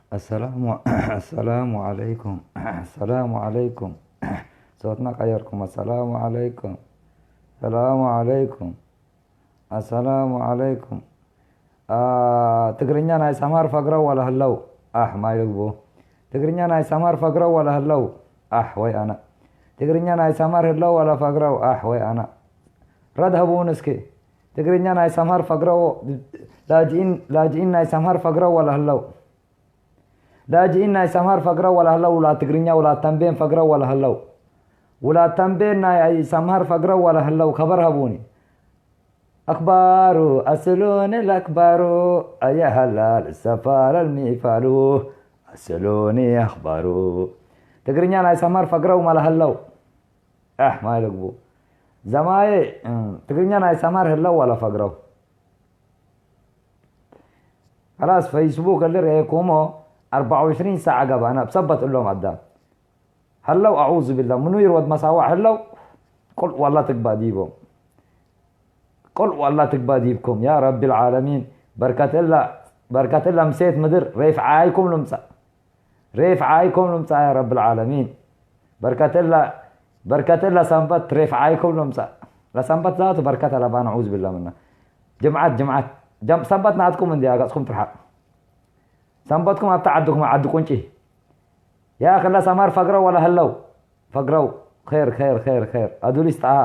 السلام السلام عليكم. السلام عليكم. صوتنا غيركم. السلام عليكم. السلام عليكم. السلام عليكم. ትግርኛ ናይ ሰምሃር ፈግረው ወላ ህለው ኣሕ ማይ ልግቡ። ትግርኛ ናይ ሰምሃር ፈግረው ወላ ህለው ኣሕ ወይ ኣና። ትግርኛ ናይ ሰምሃር ህለው ወላ ፈግረው ኣሕ ወይ ኣና። ረድ ሀቡን እስኪ። ትግርኛ ናይ ሰምሃር ፈግረው ላጅኢን ላጅኢን ናይ ሰምሃር ፈግረው ወላ ህለው። ላጅኢን ናይ ሰምሃር ፈግረው ወላ ህለው። ውላድ ትግርኛ ውላድ ተንቤን ፈግረው ወላ ህለው። ውላድ ተንቤን ናይ ሰምሃር ፈግረው ወላ ህለው ከበር ሀቡኒ። ኣኽባሩ ኣስሉኒ ለክባሩ ኣየሃላል ሰፋለል ሚፋሉ ኣስሉኒ ኣኽባሩ። ትግርኛ ናይ ሰምሃር ፈግረው መላ ህለው። ኣሕ ማይ ልግቡ። ዘማየ ትግርኛ ናይ ሰምሃር ህለው ወላ ፈግረው። خلاص ፌስቡክ اللي رأيكم أربعة وعشرين ساعة قبانا بسبت لهم عدام. هلو أعوذ بالله منو يروى مساوع هلو. قل والله تقبى ديبهم. قل والله تقبى ديبكم يا رب العالمين. بركة الله بركة الله مسيت مدر ريف عايكم لمسا. ريف عايكم لمسا يا رب العالمين. بركة الله بركة الله سنبت ريف عايكم لمسا. لا سنبت ذاته بركة الله بان أعوذ بالله منه. جمعات جمعات جم سنبت نعتكم من دي أقصكم ترحق. ሰንበትኩም ኣብታ ዓድኩም ዓዲ ቁንጪ። ያ ክላ ሰማር ፈግረው ወላ ህለው ፈግረው ኸይር ኸይር ኸይር ኸይር ኣዱሊስ ጣሃ።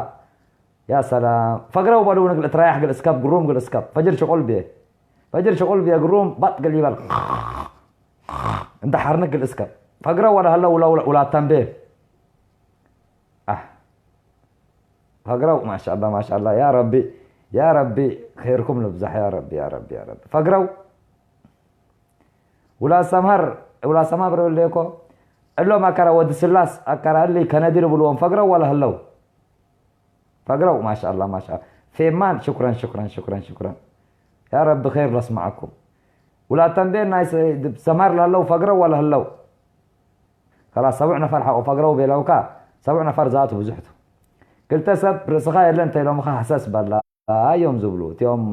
ያ ሰላም ፈግረው በሉ ንግል እትራያሕ ግል እስከብ ግሩም ግል እስከብ ፈጅር ሽቁል ብየ ፈጅር ሽቁል ብየ ግሩም ባጥ ግል ይበል። እንተ ሓርንክ ግል እስከብ ፈግረው ወላ ህለው ውላ ውላ ውላ ተንቤ። ኣሕ ፈግረው ማሻላ ማሻላ ያ ረቢ ያ ረቢ ኸይርኩም ልብዛሕ ያ ረቢ ያ ረቢ ያ ረቢ ፈግረው። ውላ ሰምሃር ውላ ሰምሃር ብረብለይ እኮ እሎም ኣካራ ወዲ ስላስ ኣካራ እሊ ከነዲ ዝብልዎም ፈግረው ወላ ህለው ፈግረው ማሻላ ማሻላ ፌማን ሽኩረን ሽኩረን ሽኩረን ሽኩረን ያ ረቢ ኸይር ለስማዓኩም። ውላ ተንቤን ናይ ሰምሃር ላለው ፈግረው ወላ ህለው ከላስ ሰቡዕ ነፈር ሓቆ ፈግረው ቤለውካ ሰቡዕ ነፈር ዛቱ ብዙሕቱ ክልተ ሰብ ርእስኻ የለ እንተ ኢሎምኻ ሃሰስ በላ እዮም ዝብሉ እቲኦም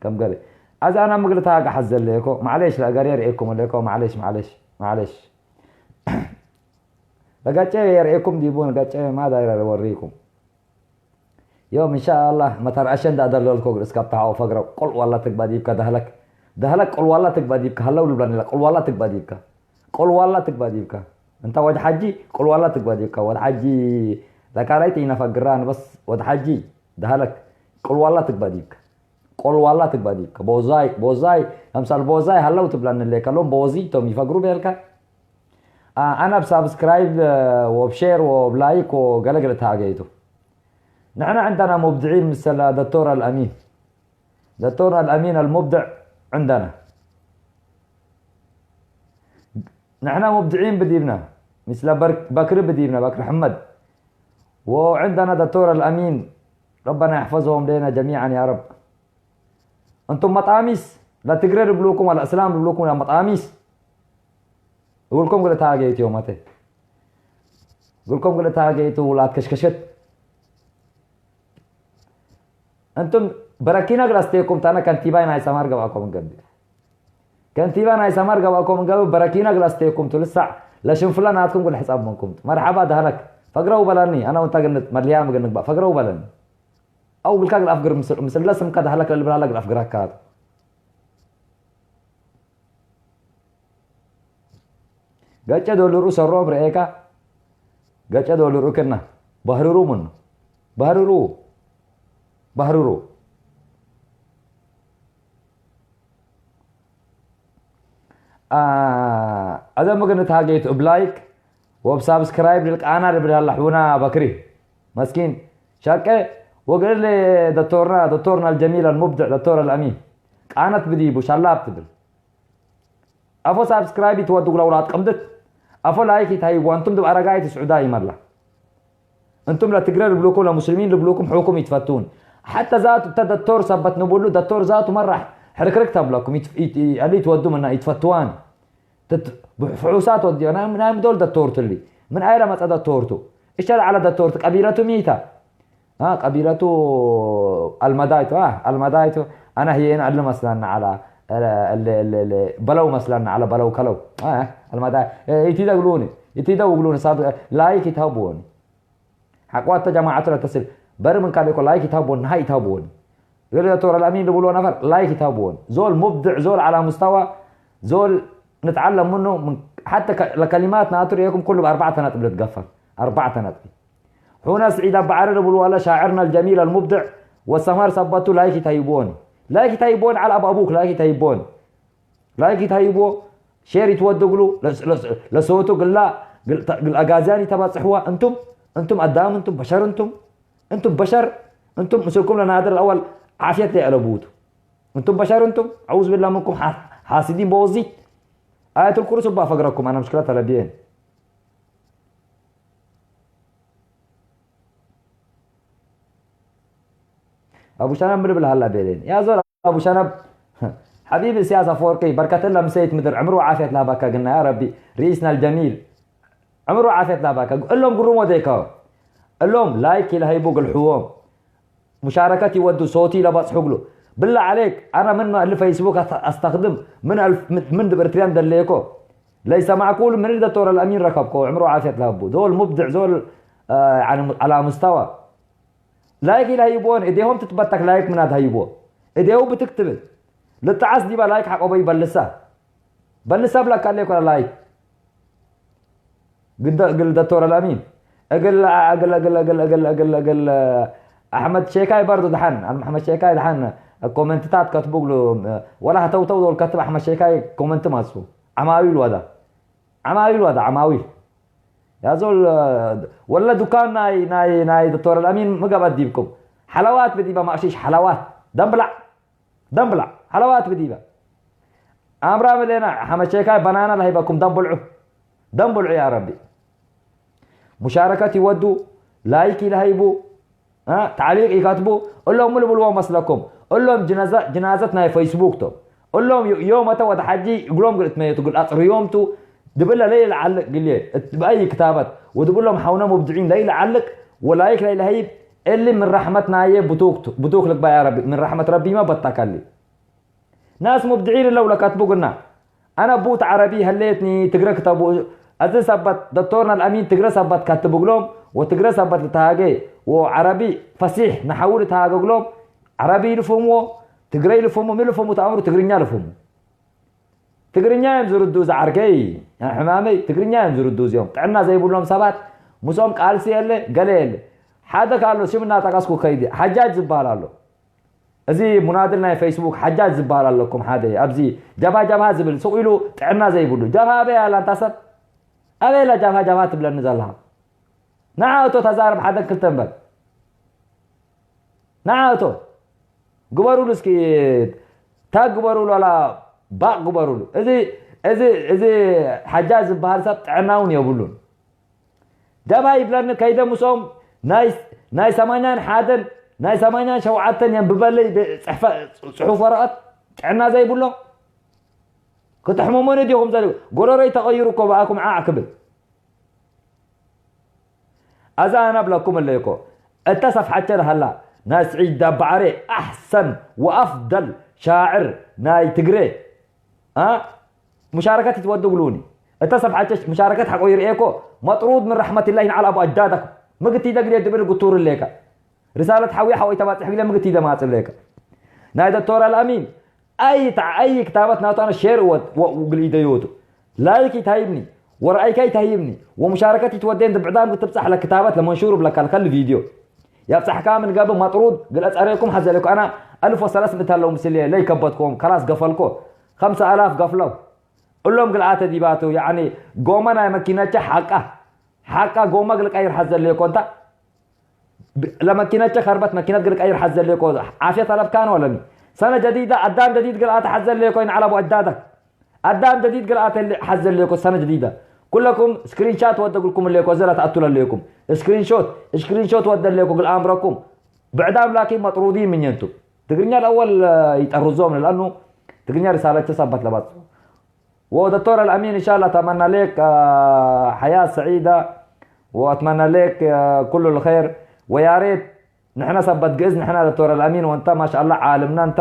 ከም ገለ ኣዚ ኣና ምግልታ ጋሓት ዘለየኮ ማዕሌሽ ለእገር የርእየኩም ኣለኮ ማዕሌሽ ማዕሌሽ ማዕሌሽ ለጋጨ የርእየኩም ዲቡን ጋጨ ማዳ ወሪኩም ዮም እንሻ ኣላህ መታር ኣሸንዳ ደለልኮ ግርእስካ ብታሓቆ ፈግረ ቆልዋላ ትግባ ዲብካ ዳህለክ ዳህለክ ቆልዋላ ትግባ ዲብካ ሃለው ልብላ ኔላ ቆልዋላ ትግባ ዲብካ ቆልዋላ ትግባ ዲብካ እንታ ወድ ሓጂ ቆልዋላ ትግባ ዲብካ ወድ ሓጂ ለካላይት ይነፈግራ ንበስ ወድ ሓጂ ዳህለክ ቆልዋላ ትግባ ዲብካ ቆልዋላ ትግባ ዲብካ ቦዛይ ቦዛይ ከምሳል ቦዛይ ሃለው ትብላ ንለ ከሎም ቦዚ ቶም ይፈግሩ በልካ ኣና ብሳብስክራይብ ወብሼር ወብላይክ ወገለገለ ተሃገይቱ ንሕና ዕንዳና ሙብድዒን ምሰላ ደቶር ኣልኣሚን دكتورنا الأمين المبدع عندنا نحن مبدعين بديبنا مثل بكر بديبنا بكر حمد وعندنا دكتور الأمين ربنا يحفظهم لنا جميعا يا رب أنتم مطاميس لا تقرر بلوكم ولا أسلام بلوكم يا مطاميس እብልኩም ግለ ተሃገይቱ እዮም ኣተ እብልኩም ግለ ተሃገይቱ ውላት ከሽከሸት እንቱም በረኪና ግላ ስተየኩም ታነ ከንቲባይ ናይ ሰማር ገባእኮም እንገብር ከንቲባ ናይ ሰማር ገባእኮም እንገብር በረኪና ግላ ስተየኩም ትልሳዕ ለሽንፍላ ናትኩም ግለ ሕጻብ መንኩም መርሓባ ዳህለክ ፈግረው በለኒ ኣነ ውንታ ግንት መድልያ ምግንግባ ፈግረው በለኒ ኣው ግልካ ግል ኣፍግር ምስለ ስምካ ዳህለክ ለልብላላ ግል ኣፍግራካ ገጨ ዶ ልርኡ ሰሮም ረኤካ ገጨ ዶ ልርኡ ክና ባህርሩ ምኑ ባህርሩ ባህርሩ ኣዘ ምግን ተሃገይቱ እብ ላይክ ወብ ሳብስክራይብ ልቃና ልብል ኣላ ሕውና በክሪ መስኪን ሻቀ ወግዕል دكتورنا دكتورنا الجميل المبدع دكتور الأمين ቃነት ብዲቡ ሻላብ ትብል ኣፎ ሳብስክራይብ ይትወዱ ግላ ውላት ቅምድት ኣፎ ላይክ ይታይዋ እንቱም ድብ ኣረጋይ ትስዑዳ ይመላ እንቱም ለትግረ ልብሉኩም ለሙስሊሚን ልብሉኩም ሕኩም ይትፈቱን ሓታ ዛቱ እተ ደቶር ሰበት ንብሉ ደቶር ዛቱ መራሕ ሕርክርክ ተብለኩም ኣሊ ይትወዱ ምና ይትፈትዋን ፍሑሳት ወዲኦ ናይ ምዶል ደቶርቱ ሊ ምን ኣይለ መፀ ደቶርቱ እሸ ለዓለ ደቶርቱ ቀቢለቱ ሚታ ቀቢለቱ ኣልመዳይቱ ኣልመዳይቱ ኣነ ህየን ኣልመስለና ዓላ ال- ال- ال- ال- بلو مثلًا على بلو كلو. آه، المدى. إيه، يتيدا قلوني. يتيدا وقلوني. صار لايك يتهبوني. حقوات جماعة التسل. بر من كان يقول لايك يتهبون، هاي يتهبون. غير دكتور الأمين اللي بيقولوا نفر، لايك يتهبون. زول مبدع، زول على مستوى، زول نتعلم منه. من حتى ك- لكلمات ناتر يكون كله بأربعة نقط بتقفل. أربعة نقط. هنا سعيد أبو عرر بيقول: "والله شاعرنا الجميل المبدع وسمار سبته لايك تايبون." لايك تايبون على أبو أبوك، لايك تايبون. لايك تايبو، شير يتودقلو، لس-، لس-، لصوتو قلا، قل، قل أغازيان يتبع صحوة. أنتم، أنتم أدام، أنتم بشر، أنتم، أنتم بشر، أنتم مسؤولكم لنادر الأول عافية لي على بوتو. أنتم بشر، أنتم، أعوذ بالله منكم، ح-، حاسدين بوزيت. آية الكرسي بفقركم، أنا مشكلة تلبيين. أبو شنب من بالهلا بيلين. يا زول أبو شنب. حبيبي سياسة فورقي، بركة الله مسيت مدر عمره وعافية لا بكا قلنا يا ربي. رئيسنا الجميل. عمره وعافية لا بكا. قل لهم قروا موديكا. قل لهم لايك إلى هيبو قل حوهم. مشاركتي ودو صوتي لبس حقلو. بالله عليك، أنا من ما اللي فيسبوك أست-، أستخدم من ألف، من، من دبرتريان دليكو. ليس معقول من الدكتور الأمين ركبكو، عمره عافية لابو. زول مبدع، زول، آه، يعني على مستوى. لايك إلى هيبون، إديهم تتبتك لايك من هذا هيبو. إديهم بتكتب. للتعس دي بلايك حق أبي بلسة. بلسة بلا قال لك ولا لايك. قد، قل دكتور الأمين. أقل، أقل، أقل، أقل، أقل، أقل، أقل، آه، أحمد شيكاي برضو دحن. محمد شيكاي دحن. الكومنتات كتبوا له، آه، ولا هتو تو دول كتب أحمد شيكاي كومنت ماسو. عماويل ودا. عماويل ودا، عماويل. يا زول، آه، ولا دكان ناي، ناي، ناي دكتور الأمين مقبل ديبكم. حلوات بديبة ما أشيش حلوات. دم بلع. دم بلع. حلوات بديبة. أمرا ملينا، حمد شيكاي بنانا لهيبكم دم بلعو. دم بلعو يا ربي. مشاركة يودو، لايك لهيبو. ها، تعليق يكتبوا، قول لهم اللي بلوا مسلكم. قول لهم جنازة، جنازتنا يا فيسبوك تو. قول لهم ي-، يوم أتى ودا حجي، يقول لهم قلت ما يتقول أطر يوم تو. دبل لا يلعلق قليه، بأي كتابات. ودبل لهم حونا مبدعين لا يلعلق، ولايك لا يلهيب. اللي من رحمتنا يا بتوك تو، بتوك لك بقى يا ربي، من رحمة ربي ما بتكلي. ناس مبدعين لو لكاتبو قلنا. أنا بوت عربي هليتني تقرا كتابو. أزي سبت دكتورنا الأمين تقرا سبت كاتبو قلوم، وتقرا سبت لتهاجي، وعربي فصيح نحاول تهاجي قلوم. عربي لفهمو، تقرا لفهمو، مين لفهمو تأمر تقرينيا لفهمو. تقرينيا ينزل الدوز عرقي، يا حمامي، تقرينيا ينزل الدوز يوم. تعنا زي بقول لهم سبت، مصوم قال سيالي، قال يالي. حدا قال له، شو منا تقاسكو كيدي، حجاج زبال له. እዚ ሙናድል ናይ ፌስቡክ ሓጃጅ ዝበሃል ኣለኩም ሓደ ኣብዚ ጀብሃ ጀብሃ ዝብል ስቕ ኢሉ ጥዕና ዘይብሉ። ጀብሃ ኣበይ ኣላ እንታ ሰብ? ኣበይ ኣላ ጀብሃ ጀብሃ ትብለኒ ዘለኻ? ንዓ እቶ ተዛረብ ሓደን ክልተን በል። ንዓ እቶ ግበሩሉ እስኪ ታግ ግበሩሉ ዋላ ባቕ ግበሩሉ። እዚ እዚ እዚ ሓጃጅ ዝበሃል ሰብ ጥዕና እውን የብሉን። ጀብሃ ይብለኒ ከይደ ምስኦም ናይ ናይ ሰማንያን ሓደን ናይ ሰማንያን ሸውዓተን የንብበለይ ብ-፣ ጽሕፈ-፣ ጽሑፍ ወረቐት ጥዕና ዘይብሎም። ክትሕምሙኒ ዲኹም ዘል-፣ ጎረሮይ ተቐይሩ እኮ ብኣኩም ዓዕ ክብል። ኣዛ ኣነ ኣብለኩም ኣለይ እኮ። እተ ሰፍሓቸ ረሃላ ናይ ስዒድ ዳባዓሬ ኣሕሰን ወኣፍደል ሻዕር ናይ ትግሬ። ኣ? ሙሻረከት ይትወዱ ብሉኒ። እተ ሰፍሓቸ ሙሻረከት ሓቆ ይርኤ እኮ። መጥሩድ ምን ረሕመትላሂ ንዓል ኣቡ ኣጅዳደክ። ምግቲ ደግዴ ድብል ጉቱር ኣለካ። ርሳለት ሓዊ ሓወይ ተባጽሕ ግለ ምግቲ ደማጽ ኣለካ። ናይ ዶክተር ኣልኣሚን ኣይ ተዓ-፣ ኣይ ክታበት ናቱ ኣነ ሼር ወ-፣ ወ-፣ ግል ኢደዮቱ። ላይክ ይታይብኒ፣ ወረኣይካ ይታይብኒ፣ ወሙሻረከት ይትወደን ድብዕዳም ክትብጻሕ ለክታበት ለመንሹር ብለካ ለከል ቪድዮ። ያብጻሕካ ምን ገብእ መጥሩድ ግል ኣጻረየኩም ሓዘለኩ ኣና ኣልፍ ወሰላስ ምእቲ ኣለዉ ምስል ለይከበትኩም ከላስ ገፈልኮ። ከምሳ ኣላፍ ገፍለው። እሎም ግልኣተ ዲባቱ፣ ያዕኒ ጎማ ናይ መኪናቸ ሓቃ፣ ሓቃ ጎማ ግልቀይር ሓዘለየኮ እንታ። ب-، ለመኪነቸ ከርበት መኪነት ግል ቀይር ሓዘለኮ ዓፍየት ኣለብካን ወለኒ። ሰነ ጀዲዳ ኣዳም ጀዲድ ግል ኣተ ሓዘለኮ ይንዓል ኣቡ ኣጅዳደክ። ኣዳም ጀዲድ ግል ኣተ ሓዘለኮ ሰነ ጀዲዳ። ኩለኩም ስክሪንሻት ወደግልኩም ለኮ ዘላ ተኣቱለ ለኩም። ስክሪንሾት፣ ስክሪንሾት ወደለኮ ግል ኣምረኩም። ብዕዳም ላኪ መጥሩዲ ምኘንቱ። ትግርኛ الأول ይጠርዞም ለኣኑ ትግርኛ ሪሳለቸ ሳባት ለባጽ ودكتور الأمين إن شاء الله أتمنى لك، آه، حياة سعيدة، وأتمنى لك، آه، كل الخير. ويا ريت نحن سبت جئز نحن دكتور الأمين وأنت ما شاء الله عالمنا أنت،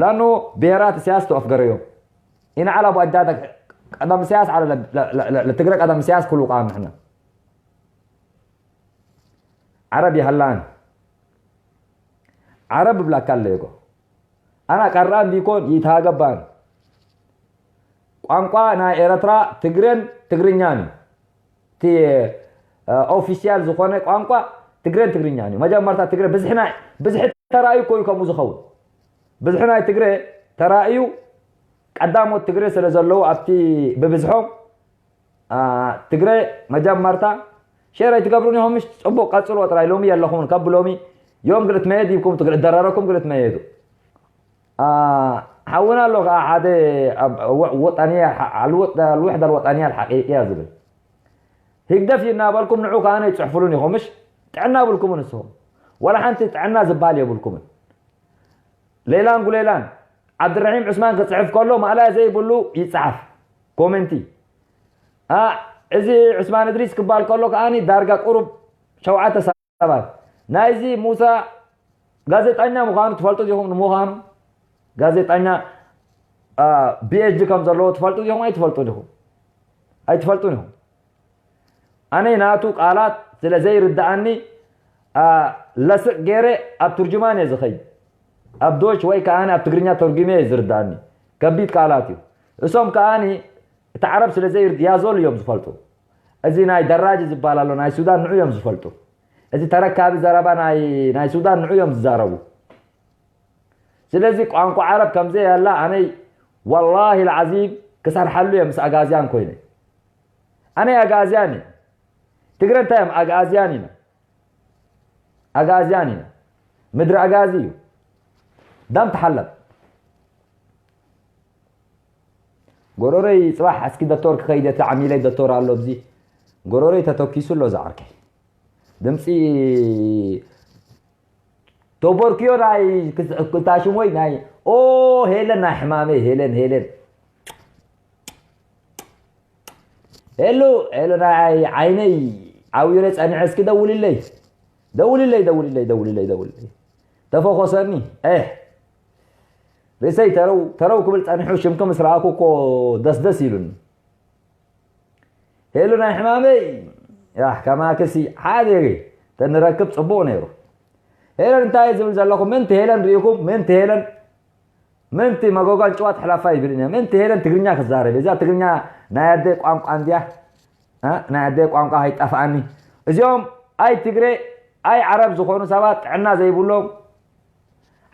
ላኖ ብሄራት ኢሳያስ ተወፍገረዮም። ኢና ዓላ ቧጃተክ ቀደም ኢሳያስ ዓለ ለትግረ ቀደም ኢሳያስ ክሉ ቃም ንሕና ዓረብ ይሃላን ዓረብ ብላካ ኣለየጎ ኣና ቀራን ዲኮን ይታገባን ቋንቋ ናይ ኤረትራ ትግረን ትግርኛን እዩ። እቲ ኦፊሻል ዝኾነ ቋንቋ ትግረን ትግርኛን እዩ። መጀመርታ ትግረ ብዝሒ ናይ ብዝሒ ተራእዩ እኮ እዩ ከምኡ ዝኸውን። ብዝሒ ናይ ትግረ ተራእዩ ቀዳሞት ትግረ ስለ ዘለዉ ኣብቲ ብብዝሖም ትግረ መጀመርታ ሸር ኣይትገብሩን ኢኹም። ምሽ ፅቡቅ ቀፅልዎ ጥራይ። ሎሚ የለኹምን ካብ ሎሚ ዮም ግልት መየድ ይብኩም ትግረ ደረረኩም ግልት መየዱ ሓውና ኣሎ ከዓ ሓደ ወጣንያ ኣልወሕዳ ወጣንያ ሓቂቅያ ዝብል ህግደፍ እዩ እናበልኩም ንዑ ከዓ ይፅሕፍሉን ኢኹም። ምሽ ጥዕና ብልኩምን ንስኹም ዋላ ሓንቲ ጥዕና ዝበሃል የብልኩምን። ሌላን ጉሌላን ዓብድራሒም ዑስማን ክፅሕፍ ከሎ ማእላ ዘይብሉ ይፅሓፍ ኮመንቲ። እዚ ዑስማን እድሪስ ክበሃል ከሎ ከዓ ዳርጋ ቁሩብ ሸውዓተ ሰባት ናይዚ ሙሳ ጋዜጠኛ ምዃኑ ትፈልጡ ዲኹም? ንምዃኑ ጋዜጠኛ ፒኤችዲ ከም ዘለዎ ትፈልጡ ዲኹም? ኣይትፈልጡ ዲኹም? ኣይትፈልጡን ኢኹም። ኣነ ናቱ ቃላት ስለ ዘይርድኣኒ ለስቕ ገይረ ኣብ ትርጅማን እየ ዝኸይድ። ኣብ ዶች ወይ ከዓ ኣብ ትግርኛ ተርጉመ እየ ዝርድኣኒ። ከቢድ ቃላት እዩ። እሶም ከዓ እቲ ዓረብ ስለ ዘይርድ ያዞል እዮም ዝፈልጡ። እዚ ናይ ደራጅ ዝበሃል ኣሎ ናይ ሱዳን ንዑ እዮም ዝፈልጡ። እዚ ተረካቢ ዘረባ ናይ ናይ ሱዳን ንዑ እዮም ዝዛረቡ። ስለዚ ቋንቋ ዓረብ ከምዘይ ያላ ኣነይ ወላሂ ልዓዚም ክሰርሓሉ እየ ምስ ኣጋዝያን ኮይነ። ኣነይ ኣጋዝያን እየ። ትግረ እንታይ እዮም ኣግኣዝያን ኢና። ኣግኣዝያን ኢና። ምድሪ ኣጋዚ እዩ። ዳም ተሓለብ። ጎሮረይ ፅባሕ እስኪ ዶክተር ክኸይድ እቲ ዓሚለይ ዶክተር ኣሎ ኣብዚ ጎሮረይ ተተኪሱ ኣሎ ዝዓርከይ ድምፂ ተቦርክዮ ናይ ክታሽሞይ ናይ ኦ ሄለን ናይ ሕማመይ ሄለን ሄለን ሄሉ ሄሉ ናይ ዓይነይ ዓዊረ ፀኒዐ እስኪ ደውልለይ ደውልለይ ደውልለይ ደውልለይ ደውልለይ ተፈኾሰኒ ኤህ ርእሰይ ተረው ተረው ክብል ፀኒሑ ሽምኪ ምስ ረኣኩ እኮ ደስደስ ኢሉኒ ሄሉ ናይ ሕማመይ ያህ ከማክሲ ሓደ ተንረክብ ፅቡቅ ነይሩ ሄለን እንታይ ዝብል ዘለኹ ምንቲ ሄለን ርኢኹም ምንቲ ሄለን ምንቲ መጎጋን ጭዋ ትሕላፋ ይብል እኔ ምንቲ ሄለን ትግርኛ ክዛረብ እዛ ትግርኛ ናይ ኣደ ቋንቋ እንድያ ናይ ኣደ ቋንቋ ኣይጠፍኣኒ እዚኦም ኣይ ትግሬ ኣይ ዓረብ ዝኾኑ ሰባት ጥዕና ዘይብሎም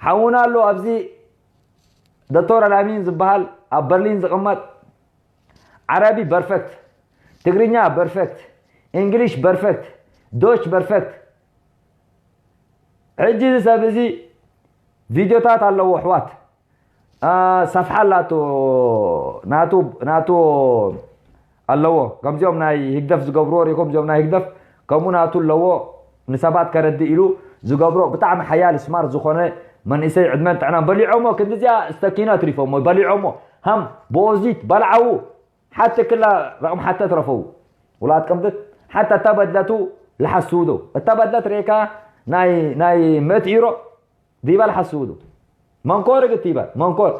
ሓውና ኣሎ ኣብዚ ዶክተር ኣላሚን ዝበሃል ኣብ በርሊን ዝቕመጥ ዓረቢ በርፈክት ትግርኛ በርፈክት እንግሊሽ በርፈክት ዶች በርፈክት ሕጂ እዚ ሰብ እዚ ቪድዮታት ኣለዎ ኣሕዋት ሰፍሓ ኣላቶ ናቱ ናቱ ኣለዎ ከምዚኦም ናይ ህግደፍ ዝገብርዎ ሪኢኩም እዚኦም ናይ ህግደፍ ከምኡ ናቱ ኣለዎ ንሰባት ከረድእ ኢሉ ዝገብሮ ብጣዕሚ ሓያል ስማርት ዝኾነ መንእሰይ ዕድመን ጥዕናን በሊዖሞ ክንዲዚኣ ስተኪኖ ኣትሪፎሞ በሊዖሞ ሃም ብኦዚት በልዓዉ ሓቲ ክላ ረቕም ሓተ ትረፈው ውላት ቅምጥት ሓታ እታ በድለቱ ልሓስውዶ እታ በድለት ሬካ ናይ ናይ ምእት ኢሮ ዲባ ልሓስውዶ መንኮር ግት ይባል መንኮር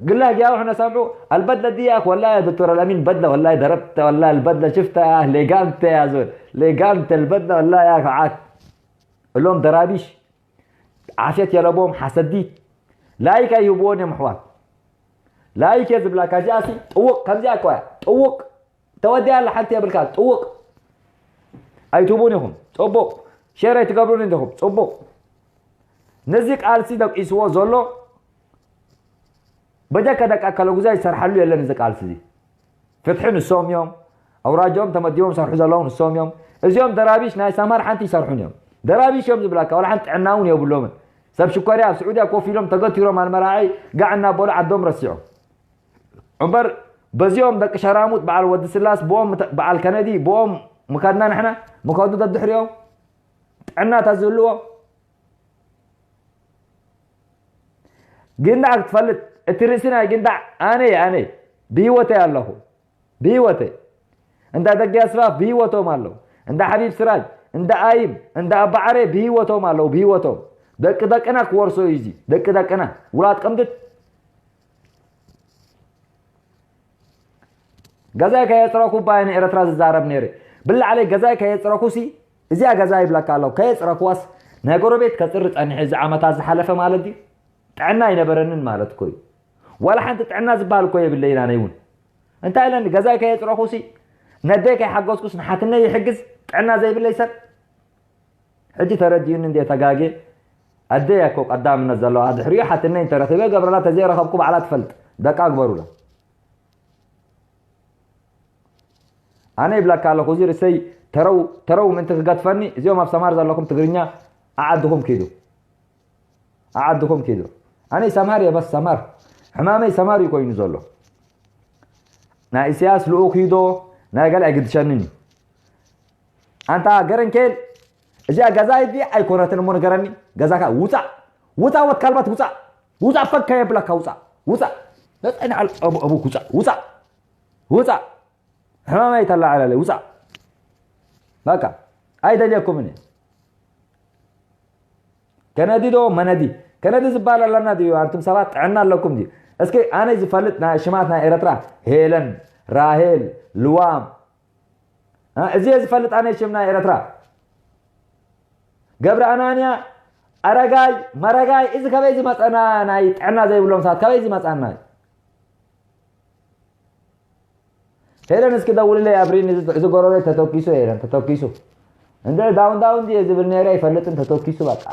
ግላ ጊያው ሕነ ሰምዑ البدلة ديك والله يا دكتور الأمين بدلة والله ضربت والله البدلة شفتها ليجانت يا زول ليجانت البدلة والله يا فعاد اللهم دراويش ዓፍየት የለቦም ሓሰዲት ላይክ ኣይህብዎን እዮም ኣሕዋት ላይክ እየ ዝብላካ እዚኣ ሲ ጥውቕ ከምዚኣ እኮ እያ ጥውቕ ተወዲኣ ኣላ ሓንቲ የብልካ ጥውቕ ኣይትህቡን ኢኹም ፅቡቕ ሸር ኣይትገብሩን እንዲኹም ፅቡቕ ነዚ ቃልሲ ደቂስዎ ዘሎ በጀካ ደቂ ኣካለ ጉዛይ ዝሰርሓሉ የለን እዚ ቃልሲ እዚ ፍትሒ ንሶም እዮም ኣውራጃኦም ተመዲቦም ሰርሑ ዘለዉ ንሶም እዮም እዚኦም ደራቢሽ ናይ ሰማር ሓንቲ ይሰርሑን እዮም ደራቢሽ እዮም ዝብላካ ወላ ሓንቲ ጥዕና እውን የብሎምን ሰብ ሽኮርያ ኣብ ስዑድያ ኮፍ ኢሎም ተገቲሮም ኣልመራዒ ጋዕ እናበሉ ዓዶም ረሲዖም። እምበር በዚኦም ደቂ ሸራሙጥ በዓል ወዲ ስላስ ብኦም ምተ- በዓል ከነዲ ብኦም ምኸድና ንሕና ምኸዱ ደድሕሪኦም ጥዕና ተዝህልዎም። ግንዳዕ ክትፈልጥ እቲ ርእሲ ናይ ግንዳዕ ኣነ ኣነ ብህይወተይ ኣለኹ። ብህይወተይ እንዳ ደገ ኣስፋፍ ብህይወቶም ኣለዉ። እንዳ ሓቢብ ስራጅ፣ እንዳ ኣይም፣ እንዳ ኣባዓረ ብህይወቶም ኣለዉ። ብህይወቶም ደቂ ደቅና ክወርሶ እዩ እዚ። ደቂ ደቅና ውላድ ቀምድት ገዛይ ከየፅረኩ ባይ ንኤረትራ ዝዛረብ ነይረ። ብላዕለይ ገዛይ ከየፅረኩ ሲ እዚኣ ገዛ ይብለካ ኣለዉ። ከየፅረኩዋስ ናይ ጎረቤት ከፅሪ ፀኒሐ እዚ ዓመታት ዝሓለፈ ማለት ድዩ? ጥዕና ኣይነበረንን ማለት እኮ እዩ። ዋላ ሓንቲ ጥዕና ዝበሃል እኮ የብለይን ኣነ እውን። እንታይ ኢለኒ ገዛይ ከየፅረኹ ሲ ነደይ ከይሓገዝኩስ ንሓትነይ ይሕግዝ ጥዕና ዘይብለይ ሰብ። ሕጂ ተረዲኡኒ እንዴ ተጋጌ። ኣደይ እኮ ቀዳምነት ዘለዋ ድሕሪኡ ሓትነይ እንተረኺበ ገብረላ ተዘይረኸብኩ ባዕላ ትፈልጥ። ደቃ ግበሩላ። ኣነ ይብለካ ኣለኹ እዚ ርእሰይ ተረው ተረው ምእንቲ ክገድፈኒ እዚኦም ኣብ ሰማር ዘለኹም ትግርኛ ኣዓድኹም ኪዱ። ኣዓድኹም ኪዱ። ኣነ ሰማር እየ በስ ሰማር። ሕማመይ ሰማር እዩ ኮይኑ ዘሎ። ናይ ኢሳያስ ልኡኽ እዩ ዶ ናይ ገለ ኣይግድሸንን እዩ። ኣንታ ገረንኬል እዚኣ ገዛ ይዲ ኣይኮነትን እሞ ንገረኒ። ገዛካ ውፃእ ውፃእ ወት ካልባት ውፃእ ውፃእ ፈካ የብለካ ውፃእ ውፃእ መፀኒ ዓል ኣቡ ኣቡ ውፃእ ውፃእ ውፃእ ሕማመይ ተላዓለለ ውፃእ በቃ ኣይደልየኩምን እየ። ከነዲ ዶ መነዲ ከነዲ ዝበሃል ኣለና ድዩ? ኣንቱም ሰባት ጥዕና ኣለኩም ድዩ? እስኪ ኣነ ዝፈልጥ ናይ ሽማት ናይ ኤረትራ ሄለን፣ ራሄል፣ ልዋም እ፣ እዚ እየ ዝፈልጥ ኣነ ሽም ናይ ኤረትራ። ገብረ ኣናንያ፣ ኣረጋይ፣ መረጋይ እዚ ከበይ ዝመፀና ናይ ጥዕና ዘይብሎም ሰባት ከበይ ዝመፃና እዩ? ሄለን እስኪ ደውልለይ ኣብሪኒ እዚ እዚ ጎረቤት ተተኪሱ ሄለን ተተኪሱ እንደ ዳውን ዳውን ድየ ዝብል ነይረ ኣይፈልጥን ተተኪሱ በቃ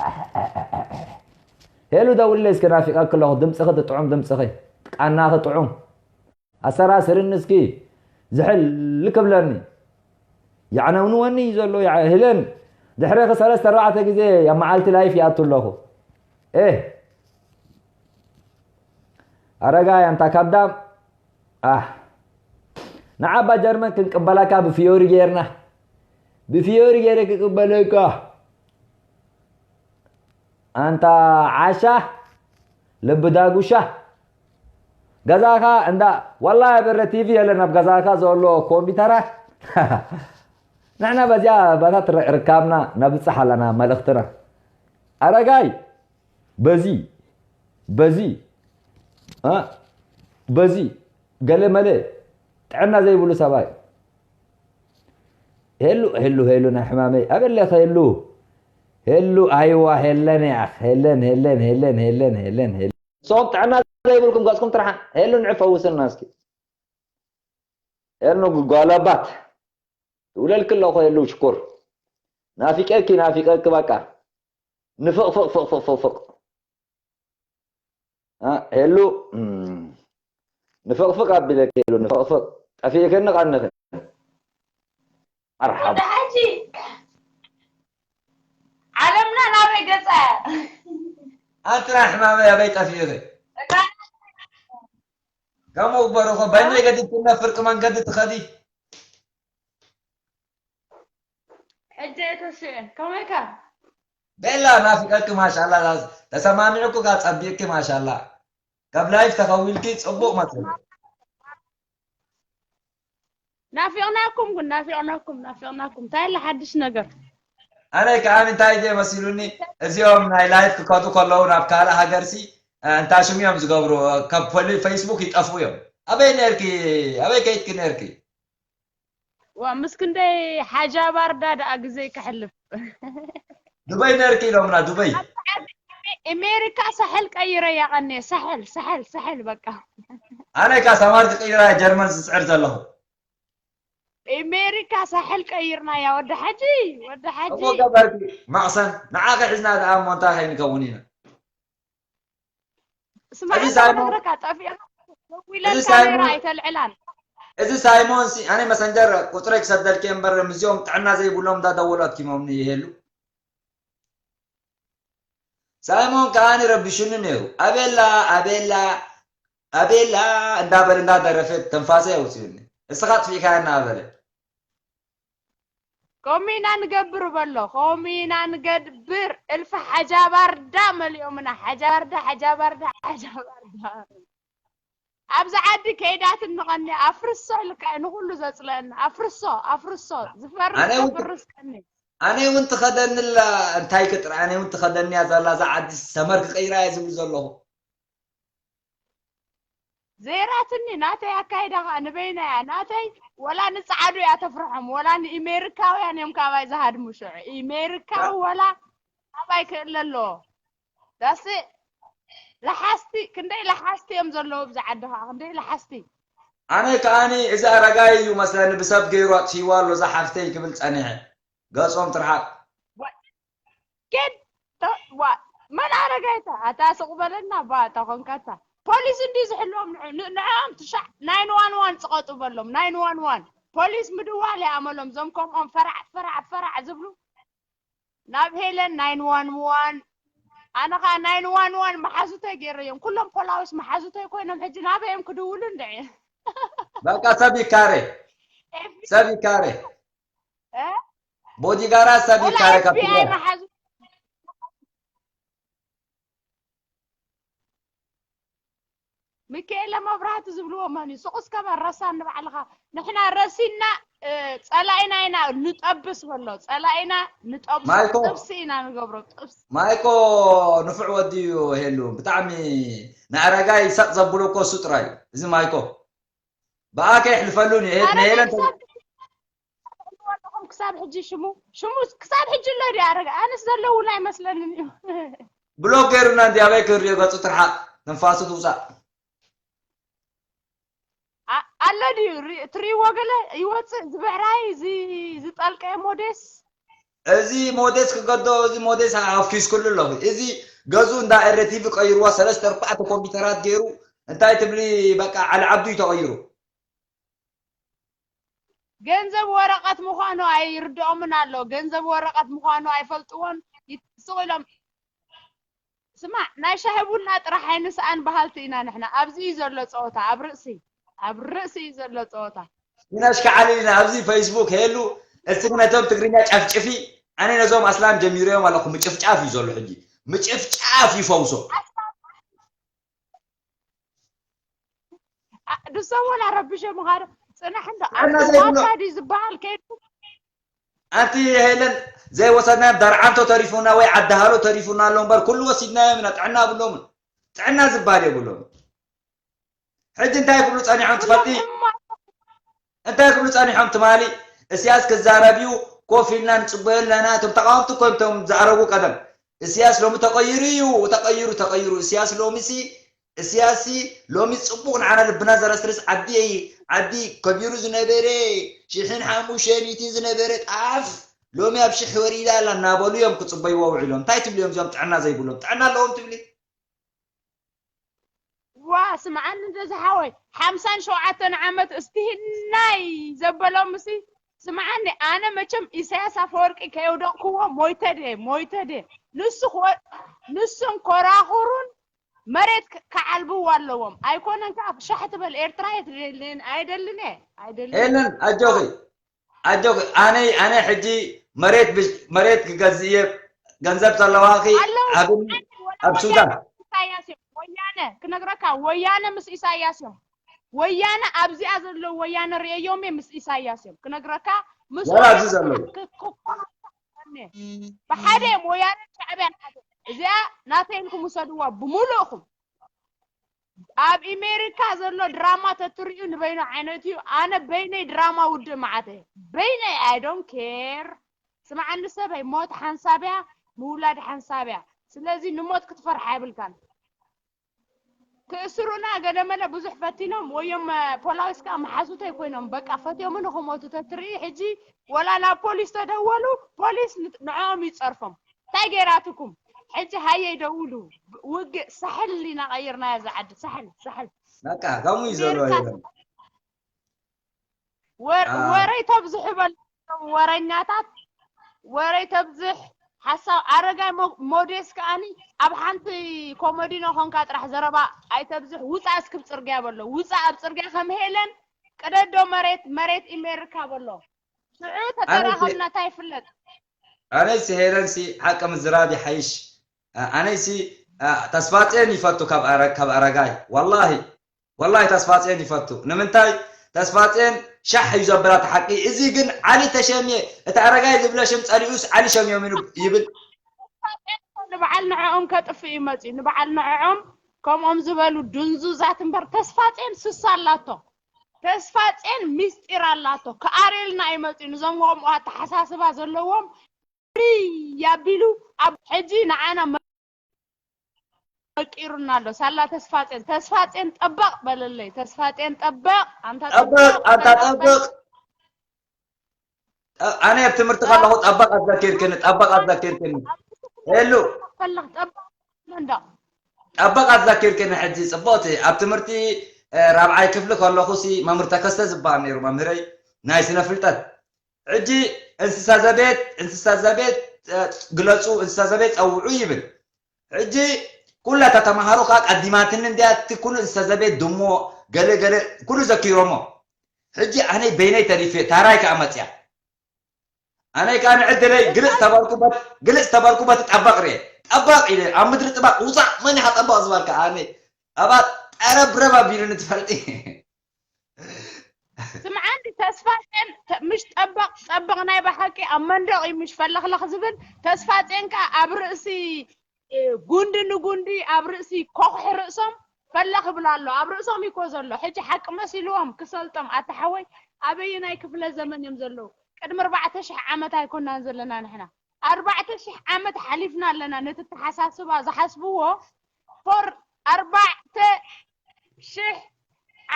ሄሉ ደውልለይ እስኪ ናፊቀኪ ኣለኹ ድምፅኺ ትጥዑም ድምፅኺ ቃናኺ ጥዑም ኣሰራስርኒ እስኪ ዝሕል ክብለኒ ያዕነውንወኒ እዩ ዘሎ ያ- ሄለን ድሕሪኺ ሰለስተ ኣርባዕተ ግዜ ኣብ መዓልቲ ላይፍ ይኣቱ ኣለኹ ኤህ ኣረጋይ ኣንታ ካብዳም ኣህ ንዓባ ጀርመን ክንቅበለካ ብፊዮሪ ጌርና ብፊዮሪ ጌረ ክቅበለካ ኣንታ ዓሻ ልቢ ዳጉሻ ገዛኻ እንዳ ዋላ ብረ ቲቪ የለን ኣብ ገዛኻ ዘሎ ኮምፒተራት ንሕና በዚኣ በታ ትረ- ርካብና ነብፅሕ ኣለና መልእኽትና ኣረጋይ በዚ በዚ እ በዚ ገለ መለ ጥዕና ዘይብሉ ሰብኣይ ሄሉ ሄሉ ሄሉ ናይ ሕማመይ ኣበለ ሄሉ ሄሉ ኣይዋ ሄለን ያኽ ሄለን ሄለን ሄለን ሄለን ሄለን ሄለን ሶም ጥዕና ዘይብልኩም ገጽኩም ጥርሓ ሄሉ ንዕ ፈውስና እስኪ ሄሉ ጓላባት ትውለልክ ኣለኹ ሄሉ ሽኩር ናፊቀኪ ናፊቀኪ በቃ ንፍቕ ፍቕ ፍቕ ፍቕ ፍቕ ፍቕ ሄሉ ንፍቕፍቕ ኣቢለኪ ሄሉ ንፍቕፍቕ ጠፊእክኒ ቀንኺ መርሓባ ወዲ ሓጂ ዓለምና ናበይ ገፃ እያ ኣንትና ሕማመይ ኣበይ ጠፊእኺ ከምኡ ግበሩ እኮ በይነይ ገዲፍክነ ፍርቂ መንገዲ ትኸዲ ሕጂ እየ ተሲኤ። ከመይካ? ቤላ ናፊቀኪ ማሻላ ተሰማሚዕኩ ካብ ጸቢቅኪ ማሻላ ካብ ላይፍ ተኸዊልኪ ጽቡቅ መጽእ ናፊቅናኩም ግን ናፊቅናኩም ናፊቅናኩም እንታይ ኣለ ሓድሽ ነገር? ኣነ ከኣ እንታይ ድየ መሲሉኒ እዚኦም ናይ ላይፍ ክከዱ ከለዉ ናብ ካልእ ሃገርሲ እንታይ ሽም እዮም ዝገብሩ ካብ ፖሊ- ፌስቡክ ይጠፍኡ እዮም ኣበይ ነርኪ ኣበይ ከይድኪ ነርኪ ዋ ምስ ክንደይ ሓጃ ባርዳ ደኣ ግዘይ ከሕልፍ ዱበይ ነርኪ ኢሎምና ዱበይ ኣሜሪካ ሳሕል ቀይረ ያቐኔ ሳሕል ሳሕል ሳሕል በቃ ኣነ ካ ሰማር ዝቅይራ ጀርመን ዝስዕር ዘለኹ ኣሜሪካ ሳሕል ቀይርናያ ወዲ ሓጂ ወዲ ሓጂ እሞ ገበርኪ ማቅሰን ንዓኺ ሒዝና ደኣ እሞ እንታይ ከይንከውን ኢና ስማዕ እዚ እንተ ሳይሞን- ክነግረካ ጠፊእካ እዚ ደዊለልካ ሳይሞን- ነይራ ኣይተልዕላን እዚ ሳይሞን ሲ ኣነ መሰንጀር ቁፅረይ ክሰደልኪ እምበር ምስዚኦም ጥዕና ዘይብሎም እንዳደወሉ ኣኪሞምኒ ይሄሉ ሳይሞን ከዓኒ ረቢሹኒ ነይሩ። ኣቤላ ኣቤላ ኣቤላ እንዳበለ እንዳደረፈ ተንፋሰ የውፅዩኒ። እስኻ ጥፊእካ እናበለ ከምኡ ኢና ንገብር በሎ። ከምኡ ኢና ንገብር። እልፊ ሓጃባርዳ መሊኦምና። ሓጃባርዳ ሓጃባርዳ ሓጃባርዳ። ኣብዚ ዓዲ ከይዳትኒ ቀኒ ኣፍርሶ ኢልካ እዩ ንኹሉ ዘፅለአኒ። ኣፍርሶ ኣፍርሶ ዝፈርስ ኣነ እውን ዘፍርስ ቀኒ። ኣነ እውን ትኸደንላ እንታይ ክጥራ ኣነ እውን ትኸደንያ ዘላ እዛ ዓዲ ሰመር ክቀይራ እየ ዝብል ዘለኹ። ዘይራትኒ ናተይ ኣካይዳ ከዓ ንበይና እያ ናተይ። ወላ ንፀዓዱ እያ ተፍርሖም፣ ወላ ንኢሜሪካውያን እዮም ካባይ ዝሃድሙ። ሽዑ ኢሜሪካዊ ወላ ካባይ ክእለ ኣለዎ። ዳስ ለሓስቲ ክንደይ ለሓስቲ እዮም ዘለዉ ኣብዚ ዓዲ ከዓ ክንደይ ለሓስቲ። ኣነ ከዓኒ እዚ ኣረጋይ እዩ መስለኒ ብሰብ ገይሩ ኣጥፊዋ ኣሎ እዛ ሓፍተይ ክብል ፀኒሐ። ገጾም ትርሓቅ። ኬድ ዋ መን ኣረጋይታ ኣታ ስቕ በለና ባ እታ ኮንካታ ፖሊስ እንዲ ዝሕልዎም ንዕኦም ትሻዕ ናይን ዋን ዋን ፅቐጡ በሎም። ናይን ዋን ዋን ፖሊስ ምድዋል ይኣመሎም። ዞም ከምኦም ፈራዕ ፈራዕ ፈራዕ ዝብሉ ናብ ሄለን ናይን ዋን ዋን። ኣነ ከዓ ናይን ዋን ዋን መሓዙተይ ገይረዮም። ኩሎም ፖላዊስ መሓዙተይ ኮይኖም ሕጂ ናበይ እዮም ክድውሉ እንድዒ? በቃ ሰብ ይካረ ሰብ ይካረ ቦዲጋራ ሰብ ይካረ ካብ ትግራይ። ሚካኤለ መብራህቲ ዝብልዎ መን እዩ? ሱቕ እስከ በል ረሳኒ ባዕልኻ። ንሕና ረሲና ጸላኢና ኢና ንጠብስ በሎ። ጸላኢና ንጠብሶ። ማይኮ። ጥብሲ ኢና ንገብሮ። ጥብሲ። ማይኮ ንፉዕ ወዲ እዩ ሄሉ። ብጣዕሚ ንኣረጋይ ሰጥ ዘብሎ እኮ እሱ ጥራይ እዩ። እዚ ማይኮ ብኣከ የሕልፈሉን እዩ። ኣረጋይ ንሄለን ክሳብ ኣለኹም ክሳብ ሕጂ ሽሙ ሽሙ ክሳብ ሕጂ ኣሎ ድዩ ኣረጋይ? ኣነስ ዘለውን ኣይመስለንን እዩ። ብሎክ ገይሩና እንዲ ኣበይ ክሪኦ ገጹ ትርሓቕ ትንፋሱ ትውጻእ። ኣ- ኣሎ ድዩ ሪ- ትሪእዎ ገለ ይወፅእ እዚ ብዕራይ እዚ ዝጠልቀ ሞዴስ እዚ ሞዴስ ክገዶ እዚ ሞዴስ ኣፍኪስኩሉ ኣለኹ። እዚ ገዙ እንዳ ኤረቲቪ ቀይርዋ ሰለስተ ኣርባዕተ ኮምፒውተራት ገይሩ እንታይ ትብሊ በቃ ዓሊ ዓብዱ እዩ ተቐይሩ። ገንዘብ ወረቐት ምዃኑ ኣይርድኦምን ኣሎ። ገንዘብ ወረቐት ምዃኑ ኣይፈልጥዎን። ይስቕ ኢሎም ስማዕ ናይ ሻሂ ቡና ጥራሕ ኣይንስኣን በሃልቲ ኢና ንሕና። ኣብዚ እዩ ዘሎ ፀወታ ኣብ ርእሲ ኣብ ርእሲ እዩ ዘሎ ፀወታ። ኢና ሽካዓሊ ኢና ኣብዚ ፌስቡክ ሄሉ እስቲ ነቶም ትግርኛ ጨፍጭፊ ኣነ ነዞም ኣስላም ጀሚሮዮም ኣለኹ ምጭፍጫፍ እዩ ዘሎ ሕጂ ምጭፍጫፍ ይፈውሶ ድሶም ወላ ረብሸ ምኻዶ ፅናሕ እንዶ ጥዕና ኣብቲ ዘይብሎ- ማታ ድዩ ዝበሃል ከይዱ ኣንቲ ሄለን ዘይወሰድናዮም ደርዓንቶ ተሪፉና ወይ ዓዲ ሃሎ ተሪፉና ኣሎ እምበር ኩሉ ወሲድናዮም ኢና ጥዕና ብሎምን ጥዕና ዝበሃል የብሎም ሕጂ እንታይ ክብሉ ፀኒሖም ትፈልጢ እንታይ ክብሉ ፀኒሖም ትማሊ እስያስ ክዛረብ እዩ ኮፍ ኢልና ንፅበዮ ኣለና እቶም ተቃወምቲ እኮ እዮም እቶም ዝኣረጉ ቀደም እስያስ ሎሚ ተቀይሩ እዩ ተቀይሩ ተቀይሩ እስያስ ሎሚ ሲ እስያስ ሲ ሎሚ ፅቡቅ ንዓና ልብና ዘረስርስ ዓዲ ዓዲ ከቢሩ ዝነበረ ሽሕን ሓሙሽተ ሚእትን ዝነበረ ጣፍ ሎሚ ኣብ ሽሕ ወሪዳ ኣላ እናበሉ እዮም ክፅበይዎ ውዒሎም እንታይ ትብሉ እዮም እዚኦም ጥዕና ዘይብሎም ጥዕና ኣለዎም ትብሊ ዋ ስምዓኒ እንደ ዝሓወይ ሓምሳን ሸውዓተን ዓመት እስትህናይ ዘበሎም ሲ ስምዓኒ ኣነ መቸም ኢሳያስ ኣፈወርቂ ከየውደቕክዎ ሞይተ ድየ ሞይተ ድየ ንሱ ክወ- ንሱን ኮራኹሩን መሬት ክ- ክዓልብዎ ኣለዎም ኣይኮነን ከዓ ሻሕ ትበል ኤርትራ የትደልን ኣይደልን እየ ኣይደልን እየ ኤለን ኣጆኺ ኣጆኺ ኣነ ኣነ ሕጂ መሬት ብሽ- መሬት ክገዝእ እየ ገንዘብ ዘለዋኺ ኣለዉ ሃብኒ ወላ ኣብ ሱዳን ወያነ ምስ ኢሳያስ እዮም ወያነ ክነግረካ ወያነ ምስ ኢሳያስ እዮም ወያነ ኣብዚኣ ዘለዉ ወያነ ርእየዮም እየ ምስ ኢሳያስ እዮም ክነግረካ ምስ ወላ ኣብዚ ዘለዉ ብሓደ እዮም ወያነ ሻዕብያ ሓደ እዚኣ ናተይ ኢልኩም ውሰድዋ ብምሉእኹም ኣብ ኢሜሪካ ዘሎ ድራማ ተትርእዩ ንበይኑ ዓይነት እዩ ኣነ በይነይ ድራማ ውድእ መዓተ በይነይ I don't care ስምዓኒ ሰበይ ሞት ሓንሳብ እያ ምውላድ ሓንሳብ እያ ስለዚ ንሞት ክትፈርሓ የብልካን ክእስሩና ገለመለ ብዙሕ ፈቲኖም ወዮም ፖላዊስ ከዓ መሓዙተይ ኮይኖም በቃ ፈትዮምን ክሞቱ ተትርኢ ሕጂ ወላ ናብ ፖሊስ ተደወሉ ፖሊስ ንዕኦም ይፀርፎም እንታይ ገይራትኩም ሕጂ ሃየ ይደውሉ ውግእ ሳሕል ኢና ቀይርናዮ እዛ ዓዲ ሳሕል ሳሕል በቃ ከምኡ እዩ ዘሎ ኣሜሪካ የለን ወር- ኣዎ። ወረይ ተብዝሑ በልዎም ወረኛታት ወረይ ተብዝሕ ሓሳብ ኣረጋይ ሞ- ሞዴስ ከኣኒ ኣብ ሓንቲ ኮሞዲኖ ኾንካ ጥራሕ ዘረባ ኣይተብዝሕ። ውፃእ እስክብ ፅርግያ በሎ። ውፃእ ኣብ ፅርግያ ከም ሄለን ቅደዶ መሬት መሬት ኢሜርካ በሎ። ሽዑ ተተራኸብና እንታይ ይፍለጥ? ኣነሲ ሄለንሲ ሓቂ ምዝራብ ይሓይሽ። ኣነሲ ተስፋፅዮን ይፈቱ ካብ ኣረ- ካብ ኣረጋይ። ዋላሂ ዋላሂ ተስፋፅዮን ይፈቱ። ንምንታይ? ተስፋፅዮን ሻሕ እዩ ዘብላ እቲ ሓቂ። እዚ ግን ዓሊ ተሸምየ፣ እቲ ኣረጋይ ዝብለ ሽም ፀሊኡስ ዓሊ ሸምዮም ይብል። ንበዓል ንዕኦም ከጥፍእ እዩ መፅዩ። ንበዓል ንዕኦም ከምኦም ዝበሉ ድንዙዛት እምበር ተስፋፅዮን ስሳ ኣላቶ። ተስፋፅዮን ሚስጢር ኣላቶ። ክኣርየልና እዩ መፅዩ። ንዞም ከምኡ ኣተሓሳስባ ዘለዎም ርይ ኣቢሉ ኣብ ሕጂ ንዓና መቂሩና ኣሎ። ሳላ ተስፋፅዮን፣ ተስፋፅዮን ጠበቕ በለለይ። ተስፋፅዮን ጠበቕ፣ ኣንታ ጠበቕ ኣንታ ጠበቕ። ኣነ ኣብ ትምህርቲ ከለኹ ጠበቕ ኣዘኪርክኒ፣ ጠበቕ ኣዘኪርክኒ። ሄሉ ፈለኽ ጠበቕ መንደቕ ጠበቕ ኣዘኪርክኒ። ሕጂ ፅቡቕቲ ኣብ ትምህርቲ እ፣ ራብዓይ ክፍሊ ከለኹ ሲ መምህር ተከስተ ዝበሃል ነይሩ መምህረይ ናይ ስነ ፍልጠት። ሕጂ እንስሳ ዘቤት እንስሳ ዘቤት እ፣ ግለፁ እንስሳ ዘቤት ፀውዑ ይብል። ሕጂ ኩላ እታ ተምሃሮ ከዓ ቀዲማትኒ እንዲያ እቲ ኩሉ እንስሳ ዘቤት ድሞ ገለ ገለ ኩሉ ዘኪሮሞ። ሕጂ ኣነይ በይነይ ተሪፌ ታራይ ከዓ መፅያ። ኣነይ ከዓ ንዕድለይ ግልፅ ተበልኩ በት ግልፅ ተበልኩ በቲ ጠበቕ ርየ ጠበቕ ኢለ ኣብ ምድሪ ጥባቕ ውፃእ መን ኢኻ ጠበቕ ዝበልካ ኣነይ ኣባ ጠረብረብ ኣቢሉኒ ትፈልጢ። ስምዓኒ ተስፋፅዮን ተ- ምሽ ጠበቕ ጠበቕ ናይ ብሓቂ ኣብ መንደቕ እዩ ምሽ ፈለኽለኽ ዝብል። ተስፋፅዮን ከዓ ኣብ ርእሲ እ፣ ጉንዲ ንጉንዲ ኣብ ርእሲ ኮኽሒ ርእሶም ፈለኽ ይብል ኣሎ። ኣብ ርእሶም እኮ ዘሎ ሕጂ ሓቂ መሲልዎም ክሰልጦም። ኣታ ሓወይ ኣበየናይ ክፍለ ዘመን እዮም ዘለዉ? ቅድሚ ኣርባዕተ ሽሕ ዓመት ኣይኮናን ዘለና ንሕና። ኣርባዕተ ሽሕ ዓመት ሓሊፍና ኣለና። ነቲ ኣተሓሳስባ ዝሓስብዎ ፎር ኣርባዕተ ሽሕ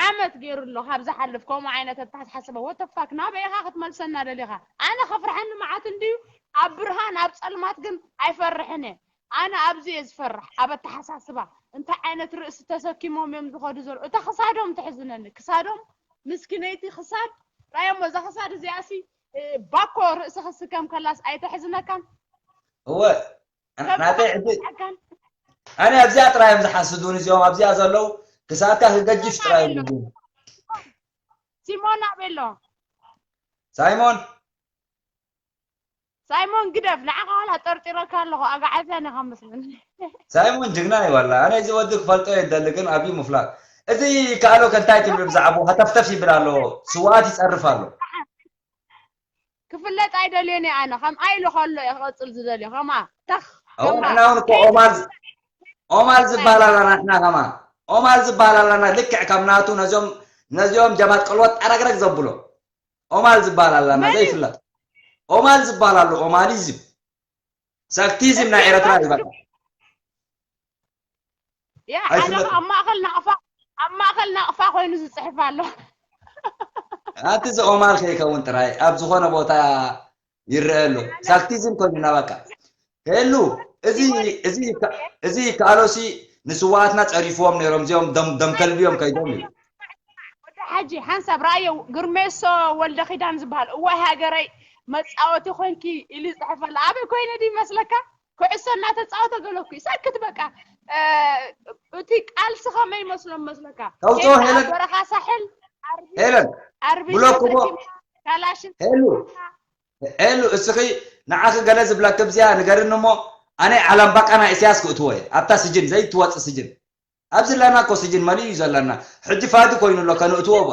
ዓመት ገይሩ ኣሎ ካብ ዝሓልፍ ከምኡ ዓይነት ኣተሓሳስባ። What the fuck ናበይ ኢኻ ክትመልሰና ደሊኻ? ኣነ ከፍርሐኒ መዓት እንድዩ ኣብ ብርሃን ኣብ ጸልማት ግን ኣይፈርሕን እየ። ኣነ ኣብዚ እየ ዝፈርሕ ኣብ ኣተሓሳስባ። እንታይ ዓይነት ርእሲ ተሰኪሞም እዮም ዝኸዱ ዘለዉ? እታ ክሳዶም ተሕዝነኒ። ክሳዶም ምስኪነይቲ ክሳድ ራዮሞ እዛ ክሳድ እዚኣሲ ባኮ ርእሲ ክስከም ከላስ ኣይተሕዝነካን? እወ ናተይ ሕጂ ኣነ ኣብዚኣ ጥራይ እዮም ዝሓስዱን እዚኦም ኣብዚኣ ዘለዉ ክሳድካ ክገጅፍ ጥራይ እዮም ዝብሉ። ሲሞን ኣበይ ኣሎ? ሳይሞን ሳይሞን ግደፍ ንዓኻ ዋላ ጠርጢረካ ኣለኹ ኣጋዓዝያ ኒኻ መስለኒ። ሳይሞን ጅግና እዩ ዋላ ኣነ እዚ ወዲ ክፈልጦ የደሊ ግን ኣብዩ ምፍላጥ እዚ ከኣሎ ከንታይ ትብል ብዛዕባኡ ሃተፍተፍ ይብል ኣሎ ስዋኣት ይፀርፍ ኣሎ። ክፍለጥ ኣይደልዮን እየ ኣነ ከምኣ ኢሉ ከሎ እየ ክቐፅል ዝደልዮ ከምኣ ተኽ ኣው ንሕና እውን እኮ ኦማል ኦማል ዝበሃል ኣለና ንሕና ከማ ኦማል ዝበሃል ኣለና ልክዕ ከም ናቱ ነዚኦም ነዚኦም ጀማት ቀልወት ጠረግረግ ዘብሎ ኦማል ዝበሃል ኣለና ዘይፍለጥ ኦማል ዝበሃል ኣሎ ኦማሊዝም ሳክቲዝም ናይ ኤረትራ እዩ በቃ ያ ኣነ ኣብ ማእኸል ናቕፋ ኣብ ማእኸል ናቕፋ ኮይኑ ዝፅሕፍ ኣሎ ኣቲ እዚ ኦማል ከይከውን ጥራይ ኣብ ዝኾነ ቦታ ይረአ ኣሎ ሳክቲዝም ኮይኑና በቃ ሄሉ እዚ እዚ እዚ ይከኣሎሲ ንስዋኣትና ጸሪፍዎም ነይሮም እዚኦም ደም ደም ከልቢ እዮም ከይዶም እዩ ወዲ ሓጂ ሓንሳብ ረኣዮ ግርሜሶ ወልደ ኪዳን ዝበሃል እዋይ ሃገረይ መፃወቲ ኮንኪ ኢሉ ይፅሕፈላ ኣበይ ኮይነ ድዩ ይመስለካ ኩዕሶ እናተፃወተ ገለኩ ሰክት በቃ እቲ ቃልሲ ከመይ ይመስሎም መስለካ ተውፅኦ ሄለን በረኻ ሳሕል ሄለን ኣርቢ ብሎክሞ ካላሽን ሄሉ ሄሉ እስኺ ንዓኺ ገለ ዝብለኪ ብዚኣ ንገርኒ እሞ ኣነ ዓላምባቃ ናይ እስያስ ክእትዎ እየ ኣብታ ስጅን ዘይትወፅእ ስጅን ኣብዚ ኣለና እኮ ስጅን መሊኡ እዩ ዘለና ሕጂ ፋዲ ኮይኑ ኣሎ ከንእትዎ ባ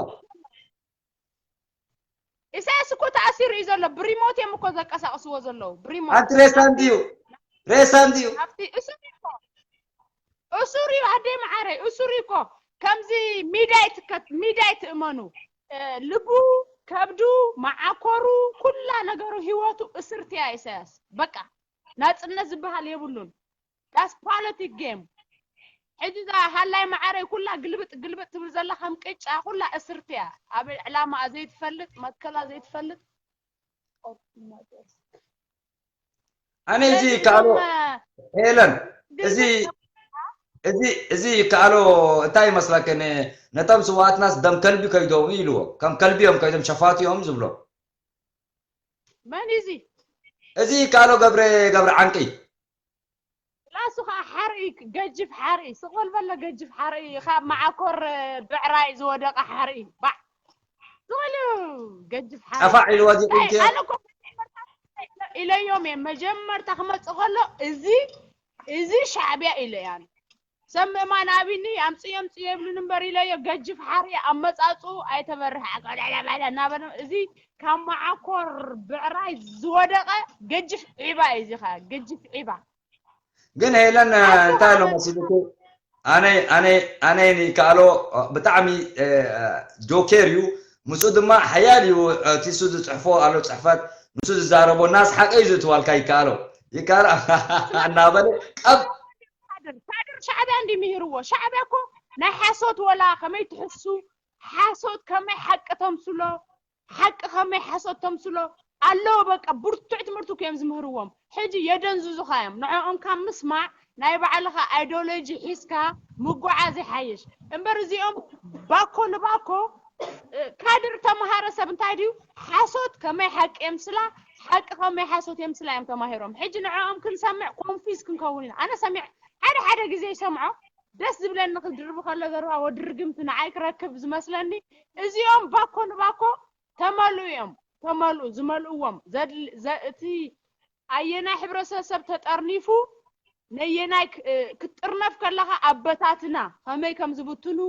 ኢሳያስ እኮ ተኣሲሩ እዩ ዘሎ ብሪሞት እዮም እኮ ዘቀሳቅስዎ ዘለዉ ብሪሞት ኣንቲ ሬሳ እንድዩ ሬሳ እንድዩ ኣብቲ እሱር እዩ እኮ እሱር እዩ ኣደይ መዓረይ እሱር እዩ እኮ ከምዚ ሚድያ ይትከት ሚድያ ይትእመኑ ልቡ ከብዱ መዓኮሩ ኩላ ነገሩ ህይወቱ እስርትያ ኢሳያስ በቃ ናፅነት ዝበሃል የብሉን ዳስ ፖለቲክ ጌም ሕጂ እዛ ሃላይ መዓረይ ኩላ ግልብጥ ግልብጥ ትብል ዘላ ከም ቅጫ ኩላ እስርትያ ኣብ ዕላማኣ ዘይትፈልጥ መትከላ ዘይትፈልጥ ኣነ እዚ ይከኣሎ ሄለን እዚ እዚ እዚ ይከኣሎ እንታይ ይመስለክን ነቶም ስዋኣትናስ ደም ከልቢ ከይዶም ኢልዎ ከም ከልቢ እዮም ከይዶም ሸፋቱ እዮም ዝብሎ መን እዚ እዚ ይከኣሎ ገብረ ገብረ ዓንቂ። ላሱ ከዓ ሓርኢ፣ ገጅፍ ሓርኢ፣ ስቕ በል በሎ፣ ገጅፍ ሓርኢ፣ ካብ መዓኮር ብዕራይ ዝወደቐ ሓርኢ። ባዕ፣ ስቕ በል፣ ገጅፍ ሓርኢ። ጠፋዕ ኢሉ ወዲቑ እንተ ኣነ እኮ ኢለዮም እየ፣ መጀመርታ ክመፅእ ከሎ፣ እዚ፣ እዚ ሻዕብያ ኢለ እየ ኣነ። ሰብ ምእማን ኣብኒ፣ ኣምፅዮ ኣምፅዮ ይብሉኒ እምበር ኢለዮ፣ ገጅፍ ሓርኢ፣ ኣመፃፅኡ ኣይተበርህ፣ ዓቀዳዳባዳ እናበለ፣ እዚ ካብ መዓኮር ብዕራይ ዝወደቐ ገጅፍ ዒባ እዩ፣ እዚ ኸዓ ገጅፍ ዒባ። ግን ሄለን እንታይ ኣሎ መሲልኩ? ኣነ ኣነ ኣነ ይከኣሎ ብጣዕሚ ጆኬር እዩ። ምስኡ ድማ ሓያል እዩ። እቲ እሱ ዝፅሕፎ ኣሎ ፅሕፈት፣ ንሱ ዝዛረቦ እናስሓቀ እዩ ዝእትዋልካ። ይከኣሎ ይከኣሎ እናበለ ቀብ ካድር ካድር ሻዕብያ እንዲ ምሂርዎ። ሻዕብያ እኮ ናይ ሓሶት ወላ ከመይ ትሕሱ፣ ሓሶት ከመይ ሓቂ ተምስሎ፣ ሓቂ ከመይ ሓሶት ተምስሎ ኣለዎ። በቃ ብርቱዕ ትምህርቲ እኮ እዮም ዝምህርዎም። ሕጂ የደንዝዙኻ እዮም። ንዕኦም ካብ ምስማዕ ናይ ባዕልኻ ኣይዲዮሎጂ ሒዝካ ምጉዓዝ ይሓይሽ እምበር እዚኦም ባኮ ንባኮ እ፣ ካድር ተምሃረ ሰብ እንታይ ድዩ ሓሶት ከመይ ሓቂ የምስላ፣ ሓቂ ከመይ ሓሶት የምስላ እዮም ተማሂሮም። ሕጂ ንዕኦም ክንሰምዕ ኮንፊዝ ክንከውን ኢና። ኣነ ሰሚዕ ሓደ ሓደ ግዜ ይሰምዖ ደስ ዝብለኒ ክድርቢ ከሎ ዘረባ ወዲ ርግምቲ ንዓይ ክረክብ ዝመስለኒ። እዚኦም ባኮ ንባኮ ተመልኡ እዮም፣ ተመልኡ ዝመልእዎም ዘድል- ዘ- እቲ ኣየናይ ሕብረተሰብ ተጠርኒፉ ነየናይ ክ- እ፣ ክትጥርነፍ ከለኻ ኣበታትና ከመይ ከም ዝብትኑ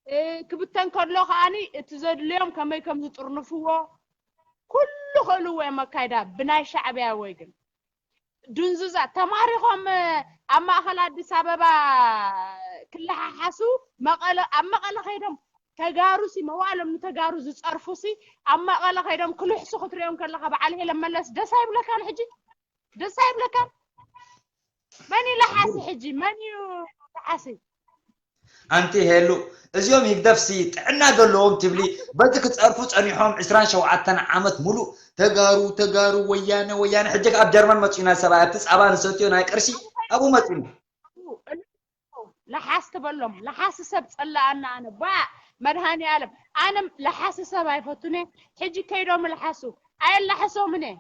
እ፣ ክብተን ከሎ ከዓኒ እቲ ዘድልዮም ከመይ ከም ዝጥርንፍዎ ኩሉ ክእልዎ እዮም ኣካይዳ ብናይ ሻዕብያ ወይ ግን ድንዙዛት ተማሪኾም ኣብ ማእኸል ኣዲስ ኣበባ ክለሓሓሱ መቐለ ኣብ መቐለ ከይዶም ተጋሩ ሲ መዋእሎም ንተጋሩ ዝፀርፉ ሲ ኣብ መቐለ ከይዶም ክልሕሱ ክትሪኦም ከለካ በዓል ሄለን መለስ ደስ ኣይብለካን ሕጂ ደስ ኣይብለካን መን እዩ ለሓሲ ሕጂ መን እዩ ለሓሲ ኣንቲ ሄሉ እዚኦም ህግደፍሲ ጥዕና ዘለዎም ትብሊ በዚ ክፀርፉ ፀኒሖም ዕስራን ሸውዓተን ዓመት ሙሉእ ተጋሩ ተጋሩ ወያነ ወያነ ሕጂ ኣብ ጀርመን መፅኡ ናይ ሰብኣይ ኣብቲ ፃባ ንሰትዮ ናይ ቅርሺ ኣብኡ መፅኡ ለሓስ ትበሎም ለሓሲ ሰብ ፀላኣና ኣነ ባ መድሃኒ ኣለም ኣነ ለሓሲ ሰብ ኣይፈቱነ ሕጂ ከይዶም ለሓሱ ኣየላሕሶምን እየ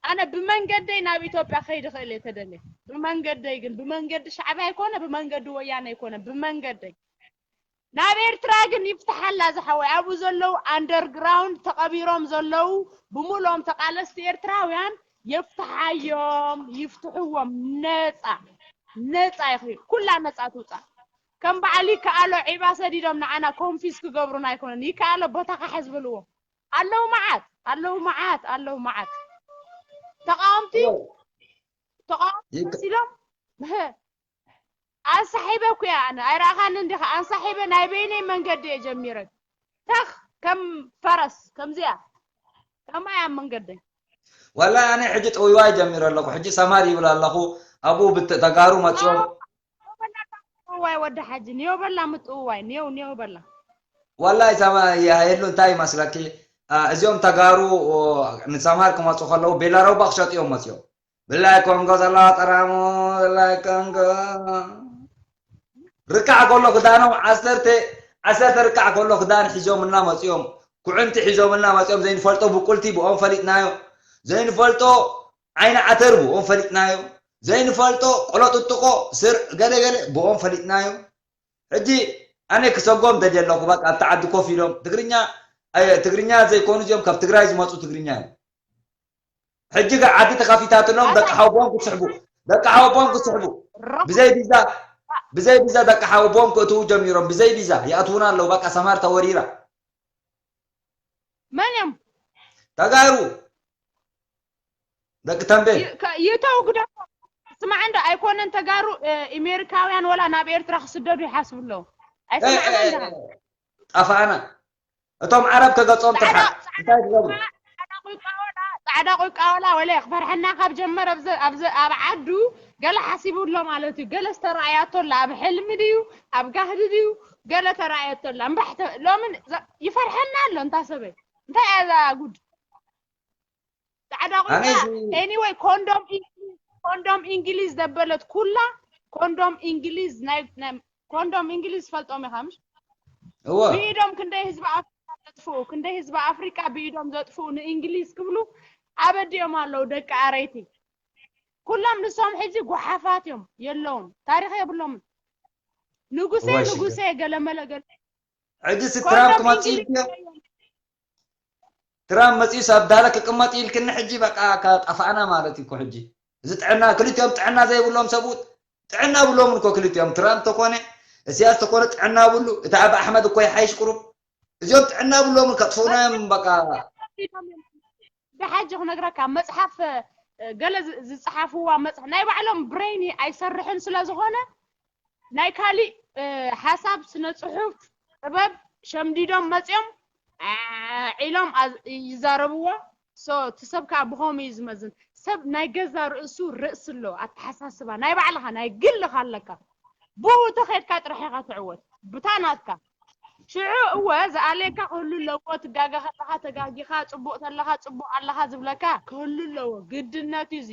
ኣነ ብመንገደይ ናብ ኢትዮጵያ ከይድ ክእል እየ ተደልየ ብመንገደይ ግን ብመንገዲ ሻዕብያ ኣይኮነ ብመንገዲ ወያነ ኣይኮነ ብመንገደይ ናብ ኤርትራ ግን ይፍትሓላ ዝሓወይ ኣብኡ ዘለዉ ኣንደርግራውንድ ተቐቢሮም ዘለዉ ብምልኦም ተቓለስቲ ኤርትራውያን የፍትሓዮም ይፍትሕዎም ነፃ ነፃ ይኽእል ኩላ ነፃ ትውፃ ከም በዓል ይከኣሎ ዒባ ሰዲዶም ንዓና ኮንፊዝ ክገብሩና ኣይኮነን ይከኣሎ ቦታኻ ሕዝ ብልዎ ኣለዉ መዓት ኣለዉ መዓት ኣለዉ መዓት ተቃወምቲ ተቃወምቲ መሲሎም ኣንሳሒበ እኮ እያ ኣነ ኣይረኣኻኒ እንዲኻ ኣንሳሒበ ናይ በይነይ መንገዲ እየ ጀሚረ ተኽ ከም ፈረስ ከምዚኣ ከምኣ እያ መንገደይ ወላ ኣነ ሕጂ ጥውይዋይ ጀሚረ ኣለኹ ሕጂ ሰማር ይብል ኣለኹ ኣብኡ ብት- ተጋሩ መፅኦም ዋይ ወዲ ሓጂ ኒዮ በላ ምጥውዋይ ኒዮ ኒዮ በላ ወላይ ሰማ የሉ እንታይ ይመስለኪ አ፣ እዚኦም ተጋሩ ኦ፣ ንሰማር ክመፁ ከለዉ ቤላረባ ክሸጡ እዮም መፅኦም ብላይ ኮንጎ ዘለዋ ጠራሙ ብላይ ኮንጎ ርካዕ ከሎ ክዳኖም ዓሰርተ ዓሰርተ ርካዕ ከሎ ክዳን ሒዞምልና መፂኦም ኩዕንቲ ሒዞምልና መፂኦም ዘይንፈልጦ ብቁልቲ ብኦም ፈሊጥናዮ ዘይንፈልጦ ዓይኒ ዓተር ብኦም ፈሊጥናዮ ዘይንፈልጦ ቆሎ ጥጥቆ ስር ገለገለ ብኦም ፈሊጥናዮ ሕጂ ኣነ ክሰጎም ደልየ ኣለኹ በቃ ኣብቲ ዓዲ ኮፍ ኢሎም ትግርኛ ኣየ ትግርኛ ዘይኮኑ እዚኦም ካብ ትግራይ ዝመፁ ትግርኛ እዮም ሕጂ ከ ዓዲ ተኸፊታትሎም ደቂ ሓወቦም ክስሕቡ ደቂ ሓወቦም ክስሕቡ ብዘይ ቪዛ ብዘይ ቪዛ ደቂ ሓወቦም ክእትዉ ጀሚሮም ብዘይ ቪዛ ይኣትዉና ኣለዉ በቃ ሰማር ተወሪራ መን እዮም ተጋሩ ደቂ ተንቤን ይተው ግደፎ ስማዕ እንዶ ኣይኮነን ተጋሩ ኤሜሪካውያን ወላ ናብ ኤርትራ ክስደዱ ይሓስቡ ኣለዉ ኣይሰማዕና እንዳ ጠፋእና እቶም ዓረብ ከገጾም ትርሓቅ እንታይ ትገብሩ ጻዕዳ ቁቃወላ ወለ ክፈርሐና ካብ ጀመረ ኣብዚ ኣብ ዓዱ ገለ ሓሲቡ ኣሎ ማለት እዩ ገለ ዝተረኣያቶ ኣላ ኣብ ሕልሚ ድዩ ኣብ ጋህዲ ድዩ ገለ ተረኣየቶ ኣላ እምባሕ ሎምን ይፈርሐና ኣሎ እንታ ሰበይ እንታይ እያ እዛ ጉድ ጻዕዳ ቆይታ anyway ኮንዶም ኮንዶም እንግሊዝ ዘበለት ኩላ ኮንዶም እንግሊዝ ናይ ኮንዶም እንግሊዝ ፈልጦም ኢኻ ምሽ እወ ብኢዶም ክንደይ ህዝቢ ኣፍሪቃ ዘጥፍኡ ክንደይ ህዝቢ ኣፍሪቃ ብኢዶም ዘጥፍኡ ንእንግሊዝ ክብሉ ኣበዲኦም ኣለዉ ደቂ ኣረይቲ። ኩሎም ንሶም ሕጂ ጓሓፋት እዮም፣ የለውን፣ ታሪኽ የብሎምን። ንጉሰ እዋይ ሽግር። ንጉሰ ገለመለ ገለ ሕጂ ሲ ትራምፕ ኮንዶም መፂኡ ኢንግሊዝ ኢልክዮ ትራምፕ መፂኡ ኣብ ዳለ ክቅመጥ ኢልክኒ ሕጂ በቃ ከጠፋእና ማለት እዩ እኮ ሕጂ። እዚ ጥዕና ክልቲኦም ጥዕና ዘይብሎም ሰብኡት ጥዕና ብሎምን እኮ ክልቲኦም ትራምፕ ተኮነ እስያስ ተኮነ ጥዕና ብሉ እቲ ኣብ ኣሕመድ እኮ ይሓይሽ ቁሩብ እዚኦም ጥዕና ብሎምን ከጥፍኡና እዮም በቃ። ብሓጂ ክነግረካ መፅሓፍ እ፣ ገለ ዝ- ዝፀሓፍዋ መፅሓፍ ናይ ባዕሎም ብሬን ኣይሰርሕን ስለ ዝኾነ ናይ ካሊእ እ፣ ሓሳብ ስነ ፅሑፍ ጥበብ ሸምዲዶም መፅኦም ዒሎም ኣዝ- ይዛረብዎ። ሶ እቲ ሰብ ከዓ ብኸምኡ እዩ ዝመዝን። ሰብ ናይ ገዛ ርእሱ ርእሲ ኣለዎ ኣተሓሳስባ ናይ ባዕልኻ ናይ ግልኻ ኣለካ። ብኡ ተኸድካ ጥራሕ ኢኻ ትዕወት ብታ ናትካ። ሽዑ እወ ዝኣልየካ ክህሉ ኣለዎ። ትጋገ ከለኻ ተጋጊኻ፣ ፅቡቕ ተለኻ ፅቡቕ ኣለኻ ዝብለካ ክህሉ ኣለዎ። ግድነት እዩ እዚ።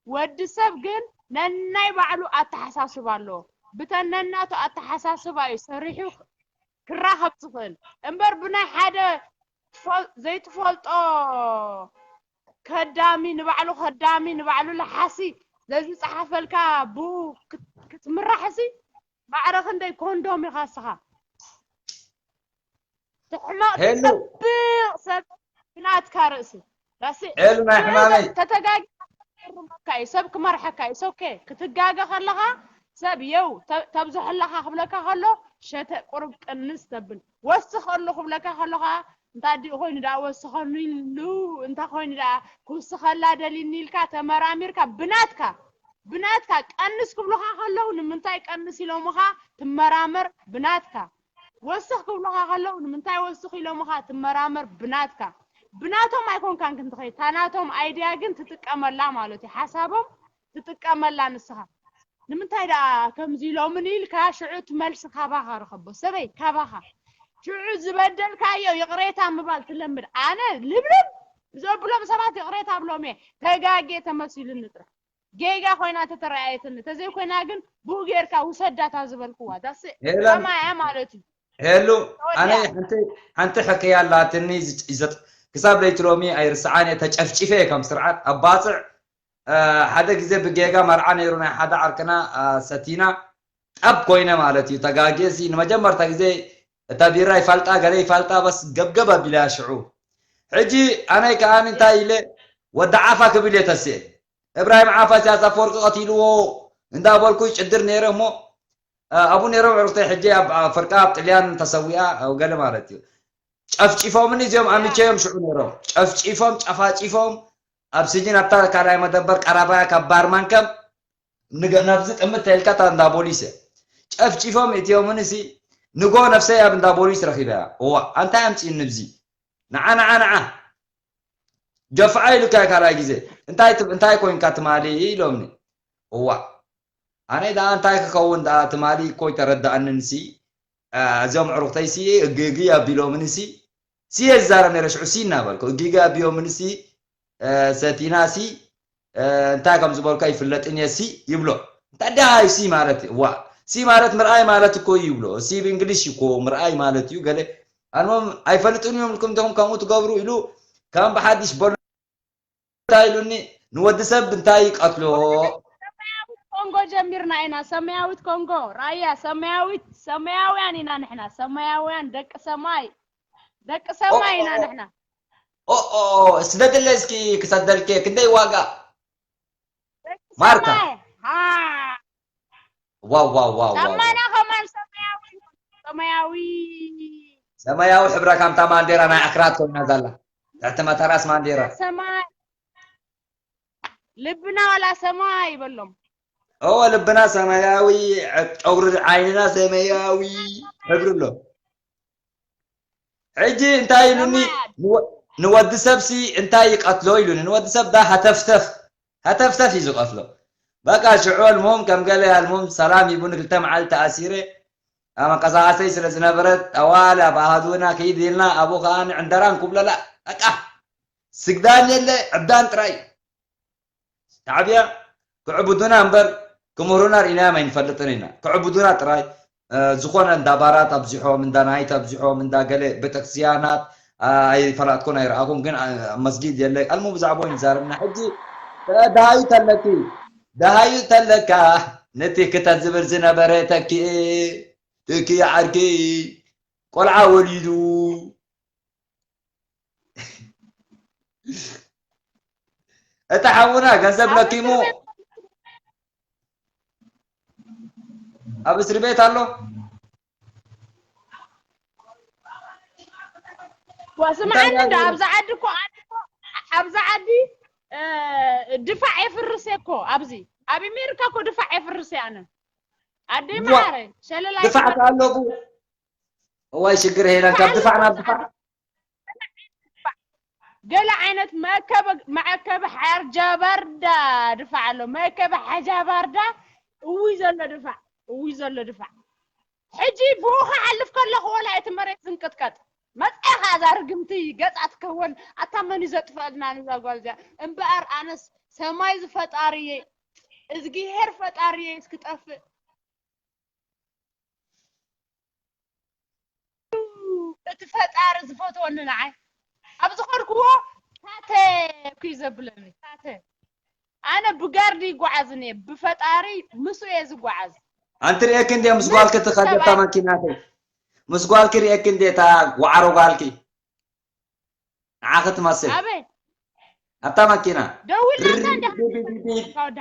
ወዲ ሰብ ግን ነናይ ባዕሉ ኣተሓሳስባ ኣለዎ። ብተን ነናቱ ኣተሓሳስባ እዩ ሰሪሑ ክራኸብ ዝኽእል እምበር ብናይ ሓደ ትፈል- ዘይትፈልጦ ከዳሚ ንባዕሉ ከዳሚ ንባዕሉ ለሓሲ ዘዝፀሓፈልካ ብኡ ክት- ክትምራሕ ሲ ማዕረ ክንደይ ኮንዶም ኢኻ እስኻ ትሕመቕ ሄሉ ትጠብቕ ሰብ ብናትካ ርእሲ ዳሲ ሄሉ ናይ ሕማመይ ተተጋጊ ክርመካ እዩ ሰብ ክመርሐካ እዩ ሶኬ ክትጋገ ከለኻ ሰብ የው ተ- ተብዝሐለኻ ክብለካ ከሎ ሸተ ቁርብ ቅንስ ተብል ወስኸሉ ክብለካ ከሎ ከዓ እንታ ኣዲኡ ኮይኑ ደኣ ወስኸሉ ኢሉ እንታ ኮይኑ ደኣ ክውስኸላ ደሊኒ ኢልካ ተመራሚርካ ብናትካ ብናትካ ቀንስ ክብሉኻ ከለዉ ንምንታይ ቀንስ ኢሎምኻ ትመራመር ብናትካ ወስኽ ክብሉኻ ከለዉ ንምንታይ ወስኽ ኢሎምኻ ትመራመር ብናትካ ብናቶም ኣይኮንካን ክንትኸይ እታ ናቶም ኣይድያ ግን ትጥቀመላ ማለት እዩ ሓሳቦም ትጥቀመላ ንስኻ ንምንታይ ደኣ ከምዚ ኢሎምኒ ኢልካ ሽዑ እቲ መልሲ ካባኻ ርኸቦ ሰበይ ካባኻ ሽዑ ዝበደልካዮ ይቕሬታ ምባል ትለምድ ኣነ ልብልብ ዘብሎም ሰባት ይቕሬታ ኣብሎም እየ ተጋጌ ተመሲሉኒ ጥራሕ ጌጋ ኮይና ተተረኣየትኒ ተዘይኮይና ግን ብኡ ጌርካ ውሰዳታ ዝበልክዋ ዳስ ሄለን ከማያ ማለት እዩ ሄሉ ኣነ ተወዲኣ ሓንቲ ሓንቲ ሕክያ ኣላትኒ ዝጭ- ይዘጥ- ክሳብ ለይቲ ሎሚ ኣይርስዓን እየ ተጨፍጭፈ እየ ከም ስርዓት ኣብ ባፅዕ እ፣ ሓደ ግዜ ብጌጋ መርዓ ነይሩ ናይ ሓደ ዓርክና እ፣ ሰቲና ጠብ ኮይነ ማለት እዩ ተጋግየ ሲ ንመጀመርታ ግዜ እታ ቢራ ይፋልጣ ገለ ይፋልጣ በስ ገብገብ ኣቢለያ ሽዑ ሕጂ ኣነይ ከኣ እንታይ ኢለ ወዲ ዓፋ ክብል እየ ተስኤ እብራሂም ዓፋ ኢሳያስ ኣፈወርቂ ቀቲልዎ እንዳበልኩ ይጭድር ነይረ እሞ ኣብኡ ነይሮም ዕሩክተይ ሕጂ ኣብ ኣፍርቃ ኣብ ጥልያን ተሰዊኣ ገለ ማለት እዩ ጨፍጪፎምኒ እዚኦም ኣሚቸዮም ሽዑ ነይሮም ጨፍጪፎም ጨፋጪፎም ኣብ ስጅን ኣብታ ካልኣይ መደበር ቀራባያ ካብ ባርማን ከም ናብዚ ጥምት ተልካ እንዳ ቦሊስ ጨፍጪፎም እትዮምኒ ሲ ንጎ ነፍሰይ ኣብ እንዳ ቦሊስ ረኺበያ እዋ ኣንታይ ኣምፅእኒ ብዚ ንዓ ንዓ ንዓ ጀፍዓ ኢሉካ ካልኣይ ግዜ እንታይ እንታይ ኮይንካ ትማሊ ኢሎምኒ እዋ ኣነ ደኣ እንታይ ክኸውን ደኣ ትማሊ እኮ ይተረዳእንን ሲ እዞም ዕሩኽተይ ሲ እግግ ኣቢሎምኒ ሲ ሲ የዛረብ ነረ ሽዑ ሲ እናበልኩ እግግ ኣቢዮምኒ ሲ ሰቲና ሲ እንታይ ከም ዝበልካ ይፍለጥን እየ ሲ ይብሎ እንታይ ደኣ ሲ ማለት ዋ ሲ ማለት ምርኣይ ማለት እኮ እዩ ይብሎ ሲ ብእንግሊሽ እኮ ምርኣይ ማለት እዩ ገለ ኣኖም ኣይፈልጥን እዮም ልኩም እንዲኹም ከምኡ ትገብሩ ኢሉ ከም ብሓዲሽ በሉ እንታይ ኢሉኒ ንወዲ ሰብ እንታይ ይቀትሎ ሰማያዊት ኮንጎ ጀሚርና ኢና ሰማያዊት ኮንጎ ራያ ሰማያዊት ሰማያውያን ኢና ንሕና ሰማያውያን ደቂ ሰማይ ደቂ ሰማይ ኢና ንሕና ኦኦ ስደድለ እስኪ ክሰደልከ ክንደይ ዋጋ ማርካ ዋው ዋው ዋው ዋው ጫማና ከማን ሰማያዊ ሰማያዊ ሰማያዊ ሕብራ ከምታ ማንዴራ ናይ ኣክራት ኮይና ዘላ ትሕቲ መተራስ ማንዴራ ሰማይ ልብና ዋላ ሰማይ ይበሎም እወ ልብና ሰማያዊ ጨጉሪ ዓይንና ሰማያዊ ሕብሪ ኣሎ ሕጂ እንታይ ኢሉኒ ንወዲ ሰብሲ እንታይ ይቀትሎ ኢሉኒ ንወዲ ሰብ ዳ ሃተፍተፍ ሃተፍተፍ እዩ ዝቀትሎ በቃ ሽዑ ኣልሙም ከም ገለ ኣልሙም ሰላም ሂቡኒ ክልተ መዓልቲ ኣሲረ ኣብ መንቀሳቀሰይ ስለ ዝነበረ ጠዋል ኣብ ኣሃዱና ክይድ ኢልና ኣብኡ ከዓ ንዕንደራን ኩብለላ በቃ ስግዳን የለ ዕብዳን ጥራይ ሻዕብያ ክዕብዱና እምበር ክምህሩና ርኢናዮም ኣይንፈልጥን ኢና ክዕብዱና ጥራይ ዝኾነ እንዳ ባራት ኣብዚሖም እንዳ ናይት ኣብዚሖም እንዳ ገለ ቤተክርስቲያናት ኣይፈላጥኩን ኣይረኣኹን፣ ግን ኣብ መስጊድ የለ። ኣልሙ ብዛዕባኡ ንዛረብና። ሕጂ ደሃዩ ተለኪ፣ ደሃዩ ተለካ፣ ነቲ ክተዝብር ዝነበረ ተኪ፣ ተኪ ዓርኪ፣ ቆልዓ ወሊዱ። እታ ሓውና ገንዘብ ለኪሙ ኣብ እስሪ ቤት ኣሎ። ዋ፣ ስምዓኒ እንታይ እንዶ፣ ኣብዚ ዓዲ እኮ፣ ኣብዚ ዓዲ ድፋዕ የፍርስ እኮ። ኣብዚ ኣብ ኣሜሪካ እኮ ድፋዕ የፍርስ ኣነ። ኣደይ ዋ፣ ማዓረ ሸለላይ ድፋዕ ከኣለኩ። እዋይ ሽግር ሄለን፣ ካብ ድፋዕ ናብ ድፋዕ። ገለ ዓይነት መእከቢ፣ መእከቢ ሓርጃ ባርዳ ድፋዕ ኣሎ። መእከቢ ሓጃ ባርዳ፣ እውይ ዘሎ ድፋዕ፣ እውይ ዘሎ ድፋዕ። ሕጂ ብኡ ክሓልፍ ከለኹ ወላ እቲ መሬት ዝንቅጥቀጥ። መጺኣ ኸኣ እዛ ርግምቲ ገጻ ትከወን፣ ኣታ መን እዩ ዘጥፍኣልና ነዛ ጓል እዚኣ? እምበኣር ኣነስ ሰማይ ዝፈጣሪየ፣ እዝጊሄር ፈጣሪየ እስክጠፍእ። እቲ ፈጣሪ ዝፈትወኒ ንዓይ። ኣብ ዝኸድክዎ ታተ እኮ እዩ ዘብለኒ፣ ታተ። ኣነ ብጋርዲ ይጓዓዝን እየ፣ ብፈጣሪ ምስኡ እየ ዝጓዓዝ። ኣንቲ ርእየኪ እንድየ ምስ ምን ጓልኪ ትኸዲ እታ ሰብኣይ ማኪናኺ? ምስ ጓልኪ ርእየኪ እንድየ እታ ዋዕሮ ጓልኪ? ንዓኺ ትመስል። ኣበይ? ኣብታ ማኪና። ደዊልናታ እንዳ ቢቢቢቢ። ወዳ።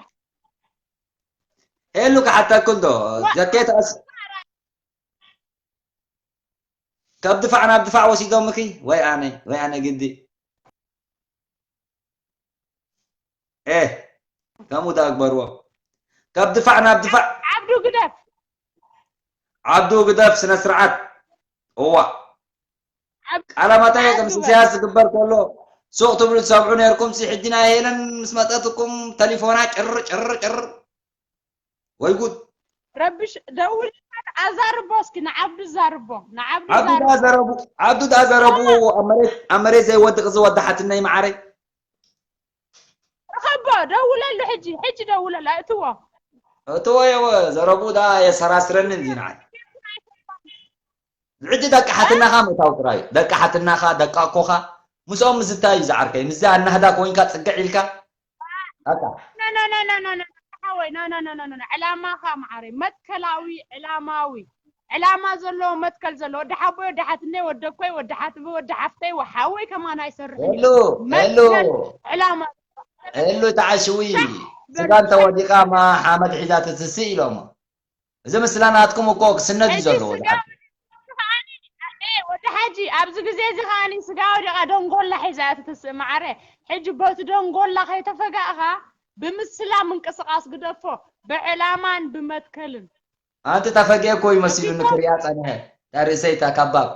ሄሉ ክሓተኩ እንዶ፣ ዋ-፣ ጃኬት ኣስ-፣ ካብ ድፋዕ ናብ ድፋዕ ወሲዶምኺ? ወይ ኣነ፣ ወይ ኣነ ግዲ። ኤህ፣ ከምኡ ዳግበርዎ። ካብ ድፋዕ ናብ ድፋዕ። ዓብዱ ግደፍ። ዓብዱ ግደፍ፣ ስነ ስርዓት። እዋ። ዓብ-፣ ቃለ መጠይቅ ዓብዱ ምስ በል። ኢሳያስ ዝግበር ከሎ ሱቕ ትብሉ ትሰምዑ ነርኩም። ሲ ሕጂ ናይ ሄለን ምስ መጸትኩም ተሊፎና ጭር፣ ጭር፣ ጭር። ወይ ጉድ። ረብሽ ደውል ኣዛርቦ እስኪ ንዓብዱ ዛርቦ። ንዓብዱ ዓብዱ ዛርቦ። ዳ ዘረቡ፣ ዓብዱ ዳ ዘረቡ። ኣላ። ኣብ መሬት፣ ኣብ መሬት ዘይወድቕ ዝወድሓትነይ መዓረይ። ርኸቦ፣ ደውለሉ ሕጂ፣ ሕጂ ደውለሉ፣ ኣእትዎ። እትዎ የወ፣ ዘረቡ ዳ የሰራስረኒ እንዲ ንዓይ። ሕጂ ደቂ ሓትናኻ ምእታው ጥራይ። ደቂ ሓትናኻ፣ ደቂ ኣኮኻ፣ ምስኦም ምዝታይ እዩ ዝዓርከይ። ምስዚ ኣናህዳ ኮይንካ ጽግዕ ኢልካ። ኣታ። ኖ፣ ኖ፣ ኖ፣ ኖ፣ ኖ፣ ኖ፣ ሓወይ፣ ኖ፣ ኖ፣ ኖ፣ ኖ፣ ኖ፣ ኖ። ዕላማኻ መዓረይ፣ መትከላዊ፣ ዕላማዊ። ዕላማ ዘለዎ፣ መትከል ዘለዎ። ወዲ ሓቦይ፣ ወዲ ሓትነይ፣ ወዲ ኣኮይ፣ ወዲ ሓትቢ፣ ወዲ ሓፍተይ፣ ወ-፣ ሓወይ ከማን ኣይሰርሕን እዩ። ሄሉ፣ ሄሉ። መትከል፣ ዕላማ። ሄሉ፣ ተዓሽዊ። ሳሕ በል። ስጋ እንተወዲቓ፣ ማ ሓመድ ሒዛ ትትስእ ኢሎሞ። እዚ ምስላ ናትኩም እኮ ክስነድ እዩ ሕጂ ዘለዎ፣ ስጋ ዝሓ-፣ ወዲ ሓጂ፣ ኣብዚ ግዜ እዚ ከኣኒ ስጋ ወዲቓ ደንጎላ ሒዛ እያ ትትስእ፣ መዓረ። ሕጂ በቲ ደንጎላ ከይተፈጋእኻ፣ ብምስላ ምንቅስቓስ ግደፎ፣ ብዕላማን ብመትከልን። ኣንቲ ተፈግኤ እኮ እዩ መሲሉኒ እቲ ክሪኣ ጸኒሐ። እታ ርእሰይ እታ ካባብ።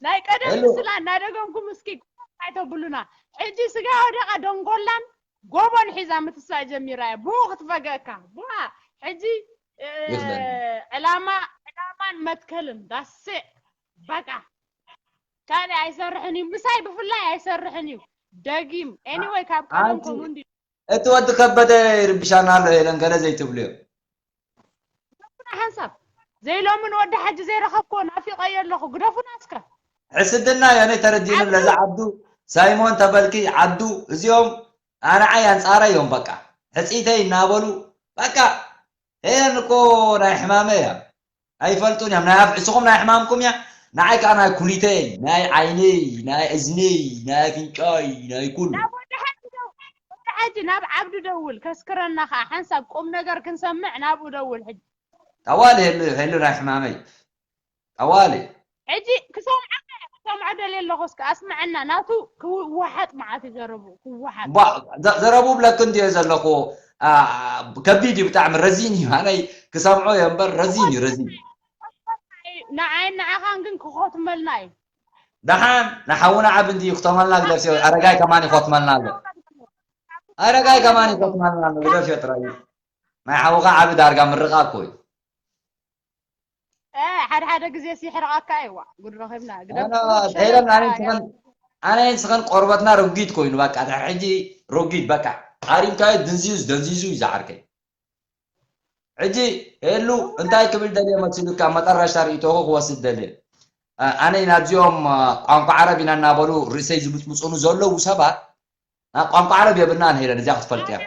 ናይ ቀደም ሄሎ። ምስላ እናደገምኩም እስኪ ኣይተብሉና። ሕጂ ስጋ ወደቓ ደንጎላን ጎቦን ሒዛ ምትሳእ ጀሚራ እያ። ብኡ ክትፈገካ። ብኣ ሕጂ፣ እ፣ ይኽደን። ዕላማ፣ ዕላማን መትከልን። ዳሴ። በቃ። ካልእ ኣይሰርሕን እዩ። ምሳይ ብፍላይ ኣይሰርሕን እዩ። ደጊም። ኤኒወይ፣ ካብ ቀደም ኣንቲ ከምኡ እንዲ-፣ እቲ ወዲ ከበደ ይርብሻና ኣሎ፣ ሄለን፣ ገለ ዘይትብልዮ። ግደፉና ሓንሳብ። ዘይሎምን ወዲ ሓጂ ዘይረኸብክዎ ናፊቐዮ ኣለኹ። ግደፉና እስከ። ሕስድና እዩ፣ ኣነ ተረዲኡኒ። ዓዱ። ለዛ ዓዱ፣ ሳይሞን ተበልኪ፣ ዓዱ፣ እዚኦም ኣነዓይ ኣንጻረ እዮም፣ በቃ። ሕጽይተይ እናበሉ፣ በቃ። ሄለን እኮ ናይ ሕማመ እያ። ኣይፈልጡን እዮም። ናይ ኣፍ-፣ እስኹም ናይ ሕማምኩም እያ። ንዓይ ከኣ ናይ ኩሊተይ፣ ናይ ዓይነይ፣ ናይ እዝነይ፣ ናይ ኣፍንጫይ፣ ናይ ኩሉ። ናብ ወዲ ሓጂ ደው-፣ ወዲ ሓጂ ናብ ዓብዱ ደውል፣ ከስክረና ከኣ ሓንሳብ ቁም ነገር ክንሰምዕ ናብኡ ደውል ሕጂ። ጠዋሊ ሄሉ፣ ሄሉ ናይ ሕማመይ። ጠዋሊ። ሕጂ ክሰምዖ፣ ክሰምዖ ደልየ ኣለኹ፣ እስከ ኣስምዐና። ናቱ ክወሓጥ መዓት እዩ ዘረቡ፣ ክወሓጥ። ባ-፣ ዘ-፣ ዘረቡ ብለክ እንድዮ ዘለኹ፣ ኣ፣ ከቢድ እዩ ብጣዕሚ፣ ረዚን እዩ። ኣነይ ክሰምዖ እየ እምበር ረዚን እዩ፣ ረዚን። ንዓይን ንዓኻን ግን ክኾትመልና እዩ። ደሓን፣ ንሓውና ዓቢ እንድዩ ክተመልና ግደፍዮ፣ ኣረጋይ ከማን ይኾትመልና ኣሎ። ኣረጋይ ከማን ይኾትመልና ኣሎ፣ ግደፍዮ ጥራይ። ናይ ሓውኻ ዓቢ ዳርጋ ምርቓ እኮ እዩ። እ፣ ሓደ ሓደ ግዜ ሲሕርቐካ እዩ፣ ዋ፣ ጉድ ረኺብና። ግደፍ። ኣነ፣ ሸለል ሄለን፣ ኣነን ጥራይ። ስኸን፣ ኣነን ስኸን ቆርበትና ረጒድ ኮይኑ፣ በቃ፣ ድሕሪ ሕጂ ረጒድ፣ በቃ። ኣሪምካዮ ድንዚዙ፣ ደንዚዙ እዩ ዝዓርከይ። ሕጂ ሄሉ እንታይ ክብል ደልየ መሲሉካ? መጠረሽታ ርእይቶኹ ክወስድ ደልየ። ኣነ ናብዚኦም ቋንቋ ዓረብ ኢና እናበሉ ርእሰይ ዝብፅብፁኑ ዘለዉ ሰባት ቋንቋ ዓረብ የብልናን። ሄለን እዚኣ ክትፈልጥያ።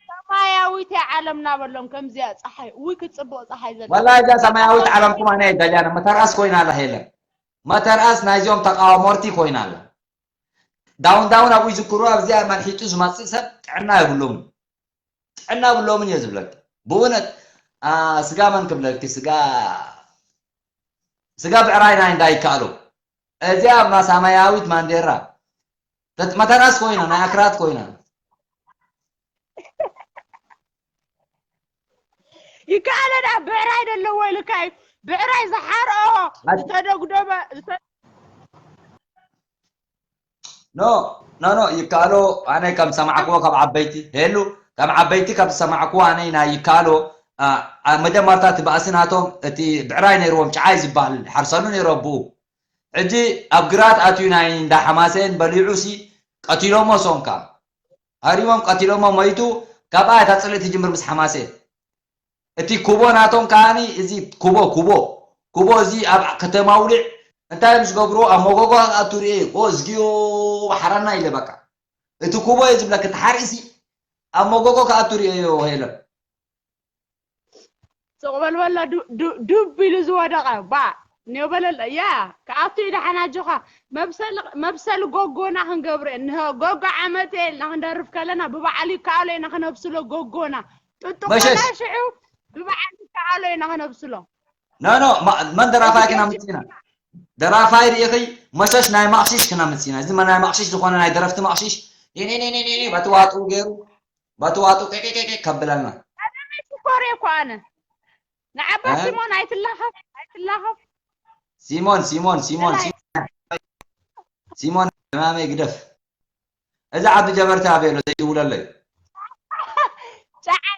ሰማያዊት ዓለም እናበሎም ከምዚኣ ፀሓይ ውይ ክትፅብቕ ፀሓይ ዘላ ወላ እዛ ሰማያዊት ዓለምኩም ኣነ ኣይደልያን። መተርኣስ ኮይና ኣላ ሄለን። መተርኣስ ናይዚኦም ተቃወሞርቲ ኮይና ኣላ። ዳውን ዳውን ኣብኡ ይዝክሩ ኣብዚኣ መልሒጡ ዝመፅእ ሰብ ጥዕና የብሉም። ጥዕና ብሎምን እየ ዝብለካ ብእውነት። ስጋ መን ክብለኪ? ስጋ ስጋ ብዕራይ ናይ እንዳይከኣሎ እዚኣ ማ ሰማያዊት ማንዴራ መተራስ ኮይና ናይ ኣክራት ኮይና ይከኣለ ዳ ብዕራይ ደለዎ ኢልካ እዩ። ብዕራይ ዝሓርኦ ዝተደጉደበ ኖ ኖ ኖ ይከኣሎ። ኣነ ከም ሰማዕክዎ ካብ ዓበይቲ ሄሉ ከም ዓበይቲ ካብ ዝሰማዕክዎ ኣነ ናይ ይከኣሎ መጀመርታ እቲ ባእሲ ናቶም እቲ ብዕራይ ነይርዎም ጭዓይ ዝበሃል ሓርሰሉ ነይሩ ኣቦኡ። ሕጂ ኣብ ግራት ኣትዩ ናይ እንዳ ሓማሴን በሊዑ ሲ ቀቲሎሞ ሶም ከኣ ሃሪሞም ቀቲሎሞ መይቱ። ካብኣ እታ ፅልኢ ትጅምር ምስ ሓማሴን እቲ ኩቦ ናቶም ከዓኒ እዚ ኩቦ ኩቦ ኩቦ እዚ ኣብ ከተማ ውሊዕ እንታይ እዮም ዝገብርዎ? ኣብ መጎጎ ክኣቱ ርእየ ኦ እዝግዮ ሓራና ኢለ በቃ እቲ ኩቦ እየ ዝብለክ እቲ ሓርኢ ሲ ኣብ መጎጎ ክኣቱ ርእየዮ ሄለን ስቕ በል በሎ ዱብ ኢሉ ዝወደቐ ባ ኔው በለለ ያ ክኣቱ እዩ ደሓን ኣጆኻ መብሰሊ ጎጎና ክንገብር እየ ንሆ ጎጎ ዓመት እየ ኢልና ክንደርፍ ከለና ብበዓል ይከኣሎ ኢና ክነብስሎ ጎጎና ጥጥቆና ሽዑ ብበዓል ይከኣሎ ኢና ክነብስሎ ኖ ኖ መን ደራፋይ ክና ምፅና ደራፋይ ርኢኺ መሸሽ ናይ ማቕሽሽ ክና ምፅና እዚ ናይ ማቕሽሽ ዝኾነ ናይ ደረፍቲ ማቕሽሽ በቲ ዋጡ ገይሩ በቲ ዋጡ ቄቄቄቄ ከብለና ቀደመ ሽኮር እየ እኮ ኣነ ንዓባ ሲሞን ኣይትላኸፍ ኣይትላኸፍ ሲሞን ሲሞን ሲሞን ሲሞን ሕማመይ ግደፍ እዚ ዓዲ ጀበርቲ ኣበይ ኣሎ ዘይድውለለይ ጨዓይ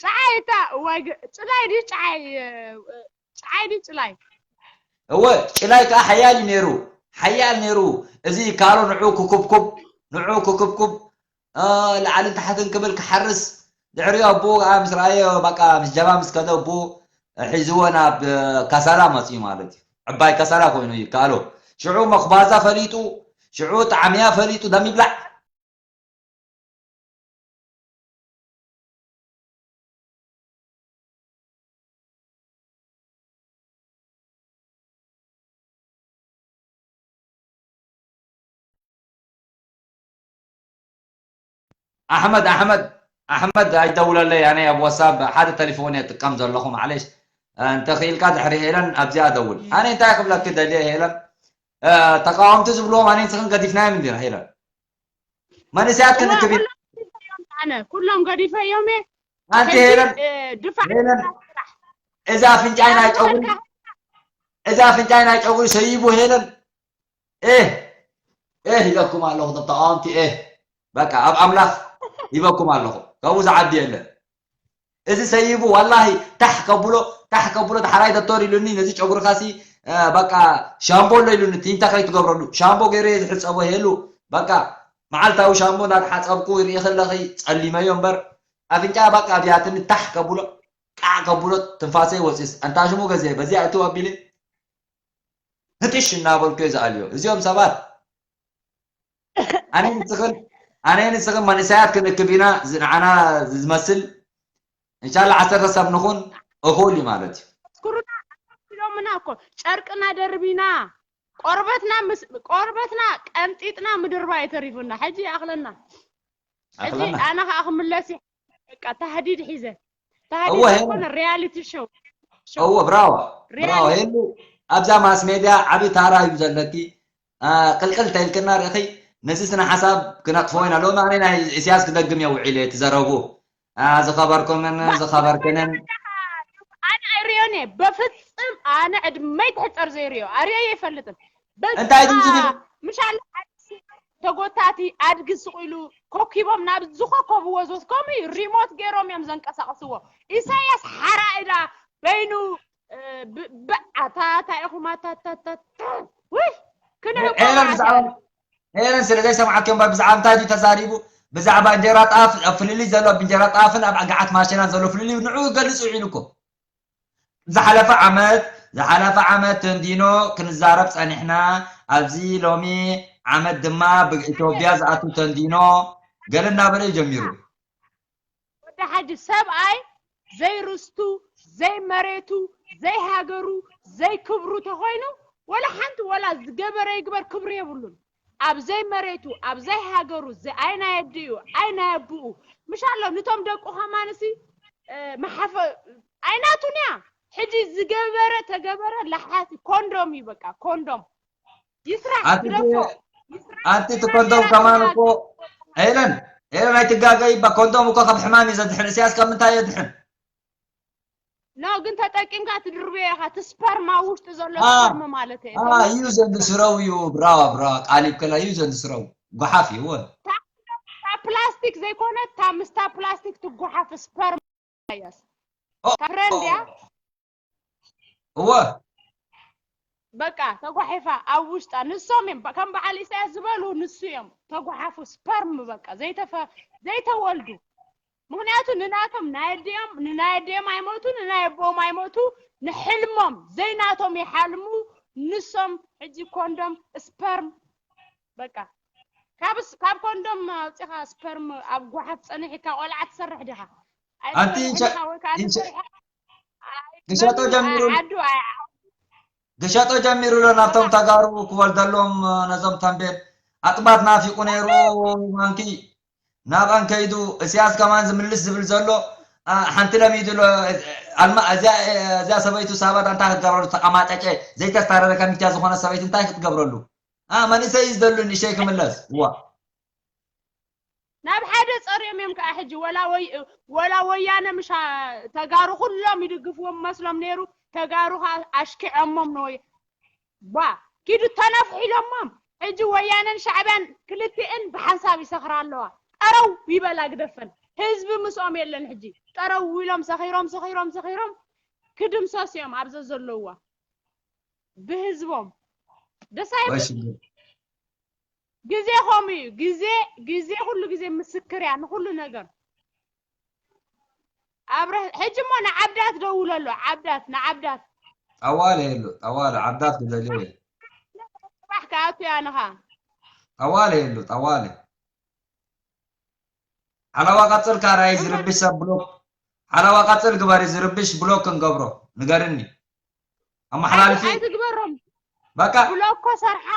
ጨዓይ እታ እዋይ ጽላይ ድዩ ጨዓይ ጨዓይ ድዩ ጽላይ እወ ጭላይ ከዓ ሓያል እዩ ነይሩ ሓያል ነይሩ እዚ ካሎ ንዑ ክኩብኩብ ንዑ ክኩብኩብ ላዕልን ታሕትን ክብል ክሓርስ ድሕሪኡ ኣቦኡ ከዓ ምስ ረኣዮ በቃ ምስ ጀባ ምስ ከደ ኣቦኡ ሒዝዎ ናብ ከሰላ መፅኡ ማለት እዩ ዕባይ ከሰላ ኮይኑ እዩ ካሎ ሽዑ መኽባዛ ፈሊጡ ሽዑ ጣዕምያ ፈሊጡ ደም ይብላዕ ኣሕመድ ኣሕመድ ኣሕመድ ኣይደውለለይ ኣነ ኣብ ዋትሳፕ ሓደ ተሌፎን እየ ጥቀም ዘለኹ ማዕለሽ እንተኽኢልካ ድሕሪ ሄለን ኣብዚኣ ደውል ኣነ እንታይ ክብለኪ ደልየ ሄለን ተቃወምቲ ዝብልዎም ኣነ ንስኽን ገዲፍናዮም እንዲና ሄለን መንእሰያት ክንክብ ኣነ ኩሎም ገዲፈዮም እየ ኣንቲ ሄለን ሄለን እዚ ኣፍንጫይ ናይ ጨጉሪ እዚ ኣፍንጫይ ናይ ጨጉሪ ሰይቡ ሄለን ኤህ ኤህ ኢለኩም ኣለኹ ቶም ተቃወምቲ ኤህ በቃ ኣብ ኣምላኽ ሂበኩም ኣለኹ ካብኡ ዝዓቢ የለን እዚ ሰይቡ ዋላሂ ታሕ ከብሎ ታሕ ከብሎ ዳሕራይ ዶክተር ኢሉኒ ነዚ ጨጉርኻሲ በቃ ሻምቦ ኣሎ ኢሉኒ ቲንታ ከይትገብረሉ ሻምቦ ገይረ እየ ዝሕፀቦ ሄሉ በቃ መዓልታዊ ሻምቦ እንዳተሓፀብኩ ይርኢ ከለኺ ፀሊመዮ እምበር ኣፍንጫ በቃ ኣብያትኒ ታሕ ከብሎ ቃዕ ከብሎ ትንፋሰይ ወፂስ ኣንታ ሽሙ ገዜ በዚኣ እትው ኣቢለ ህጥሽ እናበልኩ እየ ዝኣልዮ እዚኦም ሰባት ኣነ ንስኽን ኣነ ንስኽን መንእሰያት ክንእክብ ኢና ንዓና ዝመስል እንሻላ ዓሰርተ ሰብ ንኹን እኹል እዩ ማለት እዩ ኣስኩሩና ኣስኩሮምና እኮ ጨርቅና ደርቢና ቆርበትና ምስ ቆርበትና ቀንጢጥና ምድርባ የተሪፉና ሕጂ ይኣኽለና ሕጂ ኣነ ከዓ ክምለስ በቃ ታህዲድ ሒዘ ታህዲድ ዝኾነ ሪያሊቲ ሾው እወ ብራዋ ብራዋ ሄሉ ኣብዛ ማስ ሜድያ ዓብዪ ታራ እዩ ዘለኪ ቅልቅል ተይልክና ርእኺ ነዚ ስነ ሓሳብ ክነጥፍዎ ኢና ሎሚ ኣነ ናይ ኢስያስ ክደግም እየ ውዒለ እቲ ዘረቡ ዝኸበርኩምን ዝኸበርክንን ኣነ ኣይሪዮን እየ በፍፅም ኣነ ዕድመይ ትሕፀር ዘይሪዮ ኣሪኦ ይፈልጥን እንታይ ድም ዝብል ምሻል ተጎታቲ ኣድጊ ስቕ ኢሉ ኮኪቦም ናብ ዝኮከብዎ ዞት ከምኡ እዩ ሪሞት ገይሮም እዮም ዘንቀሳቀስዎ ኢሳያስ ሓራ እዳ በይኑ ብዓታ እንታይ ኢኹም ኣታታታታ ውይ ክንዕቆ ሄለን ብዛዕባ ሄለን ስለ ዘይሰምዓት እምበር ብዛዕባ እንታይ ድዩ ተዛሪቡ ብዛዕባ እንጀራ ጣፍ፣ ኣብ ፍልልይ ዘሎ፣ ኣብ እንጀራ ጣፍን ኣብ ገዓት ማሸናን ዘሎ ፍልልይ ንዑ ገልጹ ውዒሉ እኮ። ዝሓለፈ ዓመት፣ ዝሓለፈ ዓመት ተንዲኖ ክንዛረብ ጸኒሕና፣ ኣብዚ ሎሚ ዓመት ድማ ብኢትዮጵያ ዝኣቱ ተንዲኖ ገለ እናበለ እዩ ጀሚሩ። ወዲ ሓጂ ሰብኣይ ዘይርስቱ፣ ዘይመሬቱ፣ ዘይሃገሩ፣ ዘይክብሩ ተኾይኑ፣ ወላ ሓንቲ፣ ወላ ዝገበረ ይግበር ክብሪ የብሉን። ኣብ ዘይመሬቱ፣ ኣብ ዘይሃገሩ፣ ዘ- ኣይ ናይ ኣዲኡ፣ ኣይ ናይ ኣቡኡ፣ ምሽ ኣሎ ንቶም ደቁ ከማንሲ፣ እ፣ መሓፈ-፣ ኣይናቱን እያ። ሕጂ ዝገበረ ተገበረ ለሓሲ ኮንዶም እዩ በቃ፣ ኮንዶም። ይስራሕ፣ ኣንቲ ግደፎ። ኣንቲ እቲ ኮንዶም ከማን እኮ፣ ኤለን፣ ኤለን ኣይትጋገይ እባ፣ ኮንዶም እኮ ካብ ሕማም እዩ ዘድሕን። እስያስ ካብ ምንታይ የድሕን? ኖ፣ ግን ተጠቂምካ ትድርብዮ ኢኻ። እቲ ስፐርም ኣብ ውሽጢ ዘሎ አ፣ ስፐርም ማለት እዩ። አ፣ እዩ ዘንዲ ስረው እዩ፣ ብራዋ፣ ብራዋ፣ ቃሊብ ከላ እዩ ዘንዲ ስረው። ጓሓፍ እዩ፣ ወ። እታ ፕላስቲክ ዘይኮነ፣ እታ ምስታ ፕላስቲክ ትጓሓፍ ስፐርም እያስ። ኦ፣ እታ ፍረንድ እያ። እወ። በቃ ተጓሒፋ ኣብ ውሽጣ። ንሶም እዮም፣ ከም በዓል ኢሳያስ ዝበሉ ንሱ እዮም። ተጓሓፉ ስፐርም በቃ ዘይተፈ-፣ ዘይተወልዱ። ምኽንያቱ ንናቶም ናይ ኣዲኦም፣ ንናይ ኣዲኦም ኣይሞቱ፣ ንናይ ኣቦኦም ኣይሞቱ፣ ንሕልሞም ዘይናቶም ይሓልሙ። ንሶም ሕጂ ኮንዶም ስፐርም በቃ ካብ ስ-፣ ካብ ኮንዶም ኣውፂኻ ስፐርም ኣብ ጓሓፍ ፀኒሕካ ቆልዓ ትሰርሕ ዲኻ? ኣንቲ ኣይትሰርሕን ሸ-፣ ኢኻ ወይ ከዓ ኢንሸ-፣ ተሰሪሓ ክሸጦ ኣይትበልዑ፣ ጀሚሩ፣ ኣይ-፣ ዓዱ ኣይ-፣ ክሸጦ ጀሚሩ ኣሎ ናብቶም ተጋሩ ክወልደሎም ነዞም ተንቤን ኣጥባት ናፊቁ ነይሩ ማንኪ ናብኣን ከይዱ እስያስ ከማን ዝምልስ ዝብል ዘሎ ኣ፣ ሓንቲ ለሚዱ ኣሎ። ኣልማ እዚኣ እዚኣ ሰበይቱ ሳባዳ እንታይ ክትገብረሉ ተቐማጨጨ ዘይተስታረረ ከሚትያ ዝኾነ ሰበይቲ እንታይ ክትገብረሉ ኣ፣ መንእሰይ እዩ ዝደሉ ንእሽተይ ክምለስ ዋ ናብ ሓደ ጸሪዮም እዮም ከዓ ሕጂ ወላ ወይ-፣ ወላ ወያነ ምሻ ተጋሩ ኩሎም ይድግፍዎም መስሎም ነይሩ። ተጋሩ ከዓ ኣሽኪዖሞም ንወይ-፣ ባ ኪዱ ተነፍሑ ኢሎሞም። ሕጂ ወያነን ሻዕብያን ክልቲኤን ብሓንሳብ ይሰኽራ ኣለዋ። ጠረው ይበላ ግደፈን። ህዝቢ ምስኦም የለን። ሕጂ ጠረው ኢሎም ሰኺሮም ሰኺሮም ሰኺሮም ክድምሰሱ እዮም ኣብዘ ዘለውዋ ብህዝቦም። ደስ ኣይብል። ወይ ሽግር ግዜ ከምኡ እዩ። ግዜ፣ ግዜ ኩሉ ግዜ ምስክር እያ ንኩሉ ነገር። ኣብረ-፣ ሕጂ እሞ ንዓብዳት ደውለሉ፣ ዓብዳት፣ ንዓብዳት። ጠዋለ የሎ ጠዋለ ዓብዳት ክደልዮ እየ ጽባሕ ክኣቱ እያ ንኻ። ጠዋለ የሎ ጠዋለ ሓላዋ ቀጽል ካራይ ዝርብሽ ሰብ ብሎክ ሓላዋ ቀጽል ግበሪ ዝርብሽ ብሎክ ክንገብሮ ንገርኒ ኣመሓላልፊ ኣይትግበሮም። በቃ ብሎኮ ሰርሓ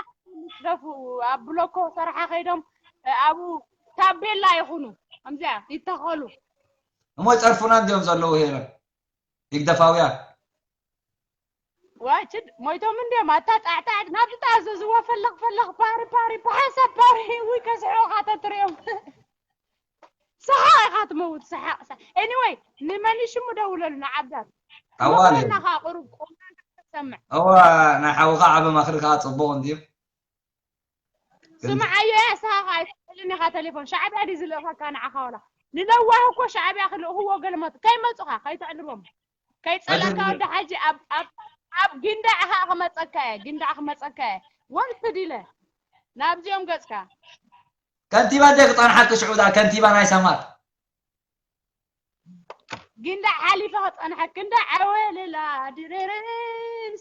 ደፉ፣ ኣብ ብሎኮ ሰርሓ ከይዶም ኣብኡ ታቤላ ይኹኑ። ከምዚኣ ይተኸሉ። እሞ ጸርፉና እንዲዮም ዘለዉ ሄለን ይግደፋውያን ዋችድ ሞይቶም እንዲዮም። ኣታ ጣዕጣዕ ናብ ዝጣዘዝዎ ፈለኽ ፈለኽ ፓሪ ፓሪ ብሓንሳብ ፓሪ ውይ ከስሕቑኻ ተትሪኦም። ሰሓቕ ኢኻ ትመውት ሰሓቕ ሰሓቕ። ኤኒወይ ንመን ሽሙ ደውለሉ ንዓብዳት ኣዋለ ናኻ ቁሩብ ቁም ሰምዕ እዋ ናይ ሓውኻ ዓቢ መኽሪ ከዓ ጽቡቕ እንድዩ ስምዓዮ እያ ሰሓቕ ኣይትልኒ ኢኻ ቴሌፎን ሻዕብያ ድዩ ዝልእኸካ ንዓኻ ወላ ንለዋህ እኮ ሻዕብያ ክልእኽዎ ገለመት ከይመጹኻ ከይተዕልቦም ከይጸለካ ወዲ ሓጂ ኣብ ኣብ ኣብ ጊንዳዕ ኢኻ ክመጸካ እየ ጊንዳዕ ክመጸካ እየ ወንስድ ኢለ ናብዚኦም ገጽካ ከንቲባ እንደ ክጸንሓት ክሽዑ ዳ ከንቲባ ናይ ሰማር ጊንዳዕ ሓሊፈ ክጸንሐክ እንዳ ዓወልላ ድርርን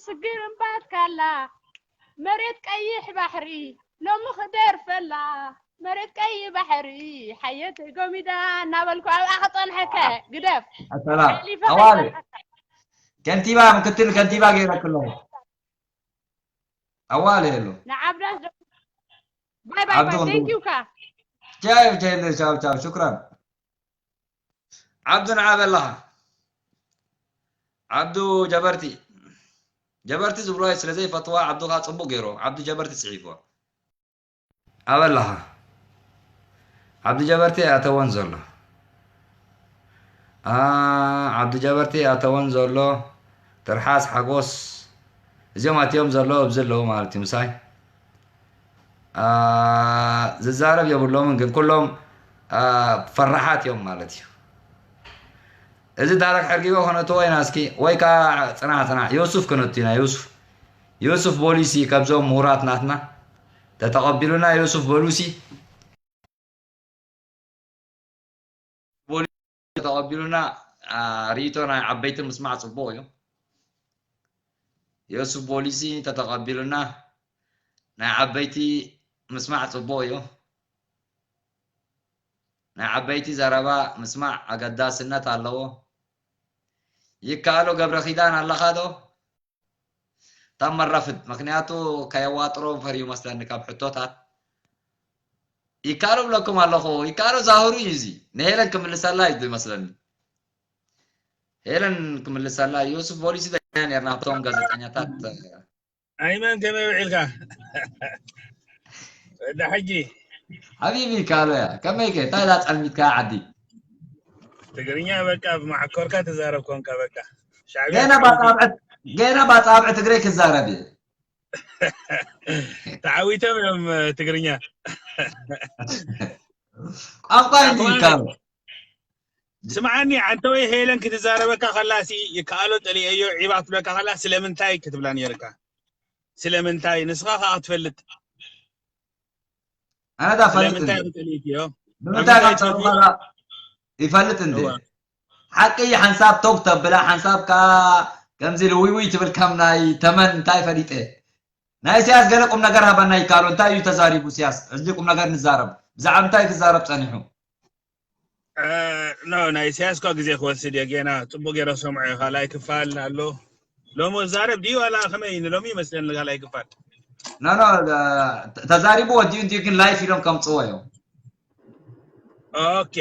ስግርን ባትካላ መሬት ቀይሕ ባሕሪ ሎሚ ክደርፈላ መሬት ቀይ ባሕሪ ሓየተይ ጎሚዳ እናበልኩ ኣብኣ ክጸንሐከ ግደፍ ሰላም ሓሊፈ ኣዋለ ክጸንሐካ ከንቲባ ምክትል ከንቲባ ገይረክ ኣለኹ ኣዋለ የሎ ንዓብዳስ ደ- ባይ ባይ ዓብዱ ባይ ክንዱ- ቴንክ ዩ ካ ቻው ቻው ቻው ቻው ሽክራን ዓብዱ ንዓ በላኻ ዓብዱ ጀበርቲ ጀበርቲ ዝብሎ ስለ ዘይፈትዋ ዓብዱ ከዓ ፅቡቅ ገይሮ ዓብዱ ጀበርቲ ፅሒፍዋ ኣበላኻ ዓብዱ ጀበርቲ ኣተወን ዘሎ ኣ ዓብዱ ጀበርቲ ኣተወን ዘሎ ትርሓስ ሓጎስ እዚኦም ኣትዮም ዘሎ ኣብዚ ኣለዉ ማለት እዩ ምሳይ ኣ ዝዛረብ የብሎምን ግን ኩሎም ኣ ፈራሓት እዮም ማለት እዩ እዚ ዳረክ ሕርጊጎ ከነትዎ ኢና እስኪ ወይ ከዓ ፅናሕ ፅናሕ ዮሱፍ ከነቱ ኢና ዮሱፍ ዮሱፍ ቦሊሲ ካብዞም ምሁራት ናትና ተተቐቢሉና ዮሱፍ ቦሉሲ ተቐቢሉና፣ አ፣ ርእይቶ ናይ ዓበይቲ ምስማዕ ጽቡቕ እዩ። ዮሱፍ ቦሊሲ እንተተቐቢሉና፣ ናይ ዓበይቲ ምስማዕ ጽቡቕ እዩ። ናይ ዓበይቲ ዘረባ ምስማዕ ኣገዳስነት ኣለዎ። ይከኣሎ ገብረ ኪዳን ኣለኻ ዶ? ታም መራፍድ፣ ምኽንያቱ ከየዋጥሮ ፈርዩ መስለኒ ካብ ሕቶታት። ይከኣሎ ብለኩም ኣለኹ፣ ይከኣሎ ዛህሩ እዩ እዚ። ንሄለን ክምልሰላ እዩ ዝመስለኒ። ሄለን ክምልሰላ፣ ዮሱፍ ቦሊሲ ደኛ ነርና፣ ኣብቶም ጋዜጠኛታት። ኣይመን ከመይ ውዒልካ? ወዲ ሓጂ። ሓቢቢ ይከኣሎ እያ። ከመይ ከ? እንታይ ዳ ጸልሚትካ ዓዲ? ትግርኛ በቃ ብማዕኮርካ ትዛረብ ኮንካ በቃ። ሻዕብያ ገና ትፈልጥ ባጻብዕ-፣ ገና ባጻብዕ ትግሬ ክዛረብ እየ። ተዓዊቶም እዮም ትግርኛ። ቋንቋ እዩ ኣኽዋን፣ ይከኣሎ። ስምዓኒ፣ ዓንተወይ ሄለን ክትዛረበካ ከላ ሲ ይከኣሎ ጥልየዮ ዒባ ክትብለካ ከላ ስለምንታይ ክትብላ ነይርካ? ስለምንታይ? ንስኻ ከኣ ክትፈልጥ። ኣነ ዳ ፈልጥ ስለምንታይ እንዴ? ብጥልየትዮ? ብምንታይ ካብ ጸልማላ ይፈልጥ እንዴ? እዋ። ሓቂ ሓንሳብ ቶግ ተብላ፣ ሓንሳብ ከኣ ከምዚ ኢሉ ውይ ውይ ትብል ከም ናይ ተመን እንታይ ፈሊጠ? ናይ ኢሳያስ ገለ ቁም ነገር ሃበና ይከኣሎ። እንታይ እዩ ተዛሪቡ ኢሳያስ? ሕጂ ቁም ነገር ንዛረብ። ብዛዕባ እንታይ ክዛረብ ጸኒሑ? እ፣ ኖ፣ ናይ ኢሳያስ እኳ ግዜ ክወስድ እየ። ጌና ጽቡቕ ገይረ ሰምዖ እየ። ካልኣይ ክፋል ኣሎ። ሎሚ ዛረብ ድዩ ዋላ ከመይ? ንሎሚ ይመስለኒ ካልኣይ ክፋል። ኖ፣ ኖ፣ እ፣ ተ-፣ ተዛሪቡ ወዲኡ እንድዩ፣ ግን ላይፍ ኢሎም ከምጽዎ እዮም። ኦኬ።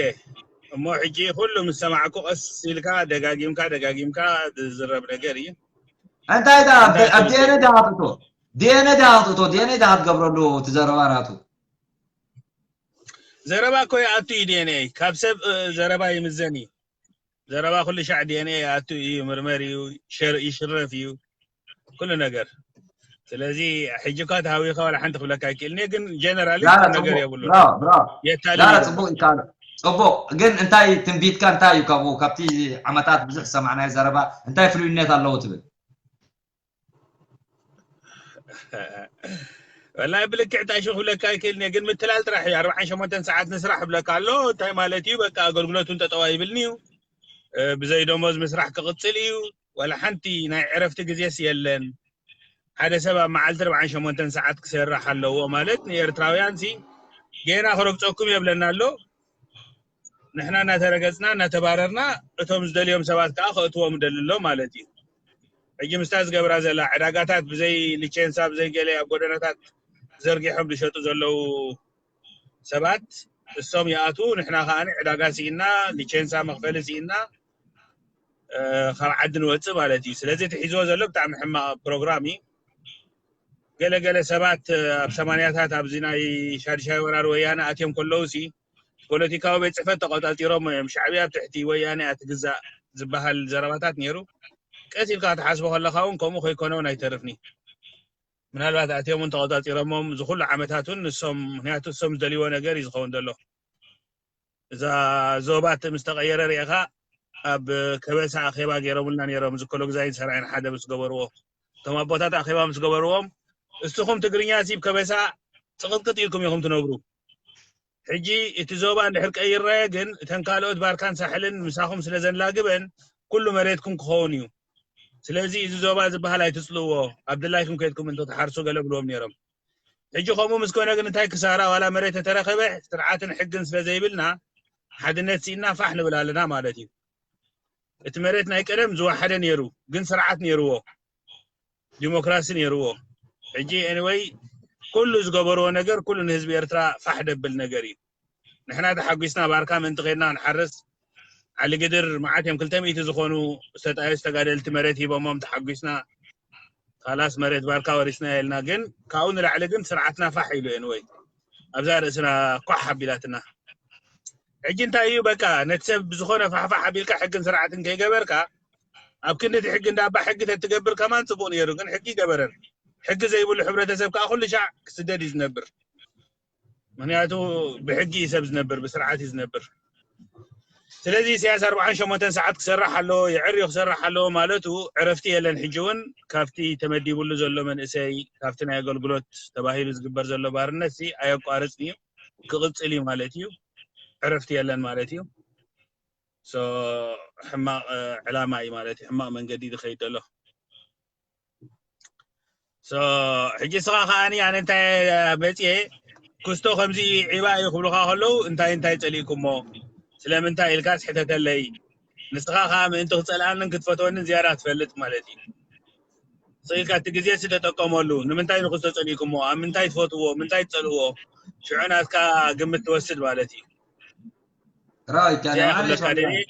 እሞ ሕጂ ኩሉ ምስ ሰማዕኩ ቀስ ኢልካ ደጋጊምካ፣ ደጋጊምካ ዝዝረብ ነገር እዩ። እንታይ ዳ-፣ እንታይ ኣብ ትብል? ዲ ኤን ኤ ዳ ሃትእቶ? ዲ ኤን ኤ ዳ ሃትእቶ? ዲ ኤን ኤ ዳ ሃትገብረሉ እቲ ዘረባ ናቱ? ዘረባ እኮ ይኣቱ እዩ ዲ ኤን ኤ። ካብ ሰብ፣ እ፣ ዘረባ ይምዘን እዩ። ዘረባ ኩሉ ሻዕ ዲ ኤን ኤ ይኣቱ እዩ፣ ይምርመር እዩ፣ ሸር-፣ ይሽረፍ እዩ፣ ኩሉ ነገር። ስለዚ ሕጂ እኳ ተሃዊኻ ዋላ ሓንቲ ክብለካ ኣይክእልን እየ፣ ግን ጀነራሊ ላ፣ ላ፣ ኩሉ ነገር ጽቡቕ፣ የብሉን። ብራቮ፣ ብራቮ። የታልል ላ፣ ላ፣ እዩ። ጽቡቕ ኢልካ ኣሎ። ጽቡቕ። ግን እንታይ ትንቢትካ እንታይ እዩ ካብኡ፣ ካብቲ ዓመታት ብዙሕ ዝሰማዕናዮ ዘረባ እንታይ ፍሉይነት ኣለዎ ትብል? ወላሂ ብልክዕ እንታይ ሽም ክብለካ ኣይክእልን እየ፣ ግን ምትላል ጥራሕ እዩ። ኣርባዓን ሸሞንተን ሰዓት ንስራሕ ይብለካ ኣሎ። እንታይ ማለት እዩ? በቃ ኣገልግሎቱ እውን ጠጠው ኣይብልን እዩ። እ፣ ብዘይ ደሞዝ ምስራሕ ክቕጽል እዩ። ዋላ ሓንቲ ናይ ዕረፍቲ ግዜስ የለን። ሓደ ሰብ ኣብ መዓልቲ ኣርባዓን ሸሞንተን ሰዓት ክሰርሕ ኣለዎ ማለት ንኤርትራውያን ሲ ጌና ክረግጸኩም የብለና ኣሎ። ንሕና እናተረገጽና እናተባረርና እቶም ዝደልዮም ሰባት ከዓ ከእትዎም ደሊ ኣሎ ማለት እዩ። ሕጂ ምስታ ዝገብራ ዘላ ዕዳጋታት ብዘይ ሊቸንሳ ብዘይ ገለ ኣብ ጎደናታት ዘርጊሖም ዝሸጡ ዘለዉ ሰባት እሶም ይኣትዉ፣ ንሕና ከዓ ዕዳጋ ስኢና ሊቸንሳ መኽፈሊ ስኢና፣ እ፣ ካብ ዓዲ ንወፅእ ማለት እዩ። ስለዚ እቲ ሒዝዎ ዘሎ ብጣዕሚ ሕማቕ ፕሮግራም እዩ። ገለገለ ሰባት፣ እ፣ ኣብ ሰማንያታት ኣብዚ ናይ ሻድሻይ ወራር ወያነ ኣትዮም ከለዉ ሲ ፖለቲካዊ ቤት ፅሕፈት ተቆፃፂሮም እዮም። ሻዕብያ ኣብ ትሕቲ ወያነ እያ ትግዛእ ዝበሃል ዘረባታት ነይሩ። ቀስ ኢልካ ክትሓስቦ ከለካ እውን ከምኡ ከይኮነ እውን ኣይተርፍኒ። ምናልባት ኣትዮም እውን ተቆፃፂሮሞም እዚ ኩሉ ዓመታት እውን ንሶም፣ ምክንያቱ እሶም ዝደልይዎ ነገር እዩ ዝኸውን ዘሎ። እዛ ዞባ እቲ ምስ ተቐየረ ርኢኻ ኣብ ከበሳ ኣኼባ ገይሮምልና ነይሮም። እዚ ኮሎግዛይን ሰራይን ሓደ ምስ ገበርዎ፣ እቶም ኣቦታት ኣኼባ ምስ ገበርዎም፣ እስኹም ትግርኛ ሲ ከበሳ ጽቕጥቅጥ ኢልኩም ኢኹም ትነብሩ። ሕጂ እቲ ዞባ እንድሕር ቀይርናዮ ግን እተን ካልኦት ባርካን ሳሕልን ምሳኹም ስለ ዘንላግበን ኩሉ መሬትኩም ክኸውን እዩ። ስለዚ እዚ ዞባ ዝበሃል ኣይትጽልእዎ፣ ኣብ ድላይኩም ከይድኩም እንተትሓርሱ ገለ ብልዎም ነይሮም። ሕጂ ከምኡ ምስ ኮነ ግን እንታይ ክሳራ፣ ዋላ መሬት ተተረኸበ ስርዓትን ሕግን ስለ ዘይብልና ሓድነት ስኢና ፋሕ ንብል ኣለና ማለት እዩ። እቲ መሬት ናይ ቀደም ዝወሓደ ነይሩ፣ ግን ስርዓት ነይርዎ፣ ዲሞክራሲ ነይርዎ። ሕጂ ኤኒወይ ኩሉ ዝገበርዎ ነገር ኩሉ ንህዝቢ ኤርትራ ፋሕ ደብል ነገር እዩ። ንሕና ተሓጒስና ባርካ ምእንቲ ከድና ክንሓርስ ዓሊ ግድር መዓት እዮም ክልተ ሚእቲ ዝኾኑ ዝተጣየሱ ተጋደልቲ መሬት ሂቦሞም ተሓጒስና ካላስ መሬት ባርካ ወሪስና ኢልና። ግን ካብኡ ንላዕሊ ግን ስርዓትና ፋሕ ኢሉ ኤኒወይ ኣብዛ ርእስና ኳሕ ኣቢላትና። ሕጂ እንታይ እዩ በቃ ነቲ ሰብ ብዝኾነ ፋሕፋሕ ኣቢልካ ሕግን ስርዓትን ከይገበርካ ኣብ ክንዲ እቲ ሕጊ እንዳባ ሕጊ ተትገብር ከማን ጽቡቕ ነይሩ። ግን ሕጊ ገበረን። ሕጊ ዘይብሉ ሕብረተሰብ ከዓ ኩሉ ሻዕ ክስደድ እዩ ዝነብር። ምክንያቱ ብሕጊ እዩ ሰብ ዝነብር፣ ብስርዓት እዩ ዝነብር። ስለዚ ኢሳያስ ኣርባዓን ሸሞንተን ሰዓት ክሰርሕ ኣለዎ፣ የዕርዩ ክሰርሕ ኣለዎ ማለቱ ዕረፍቲ የለን። ሕጂ እውን ካብቲ ተመዲቡሉ ዘሎ መንእሰይ ካብቲ ናይ ኣገልግሎት ተባሂሉ ዝግበር ዘሎ ባርነት ሲ ኣየቋርጽን እዩ፣ ክቕጽል እዩ ማለት እዩ። ዕረፍቲ የለን ማለት እዩ። So ሕማቕ ዕላማ እዩ ማለት እዩ። ሕማቕ መንገዲ ዝኸይድ ዘሎ። So ሕጂ ስኻ ከዓኒ ኣነ እንታይ መፅኤ ክስቶ ከምዚ ዒባ እዩ ክብሉካ ከለዉ እንታይ እንታይ ፀሊእኩሞ ስለምንታይ ኢልካስ ሕተተለይ። ንስኻ ከዓ ምእንቲ ክፀልኣንን ክትፈትወንን ዝያዳ ትፈልጥ ማለት እዩ። ስኢልካ እቲ ግዜ ሲ ተጠቀመሉ። ንምንታይ ንክስቶ ፀሊእኩሞ? ኣብ ምንታይ ትፈትዎ? ምንታይ ትፀልእዎ? ሽዑ ናትካ ግምት ትወስድ ማለት እዩ። ራይት ያለ እዚኣ ማለሽ ክብለካ ደልየ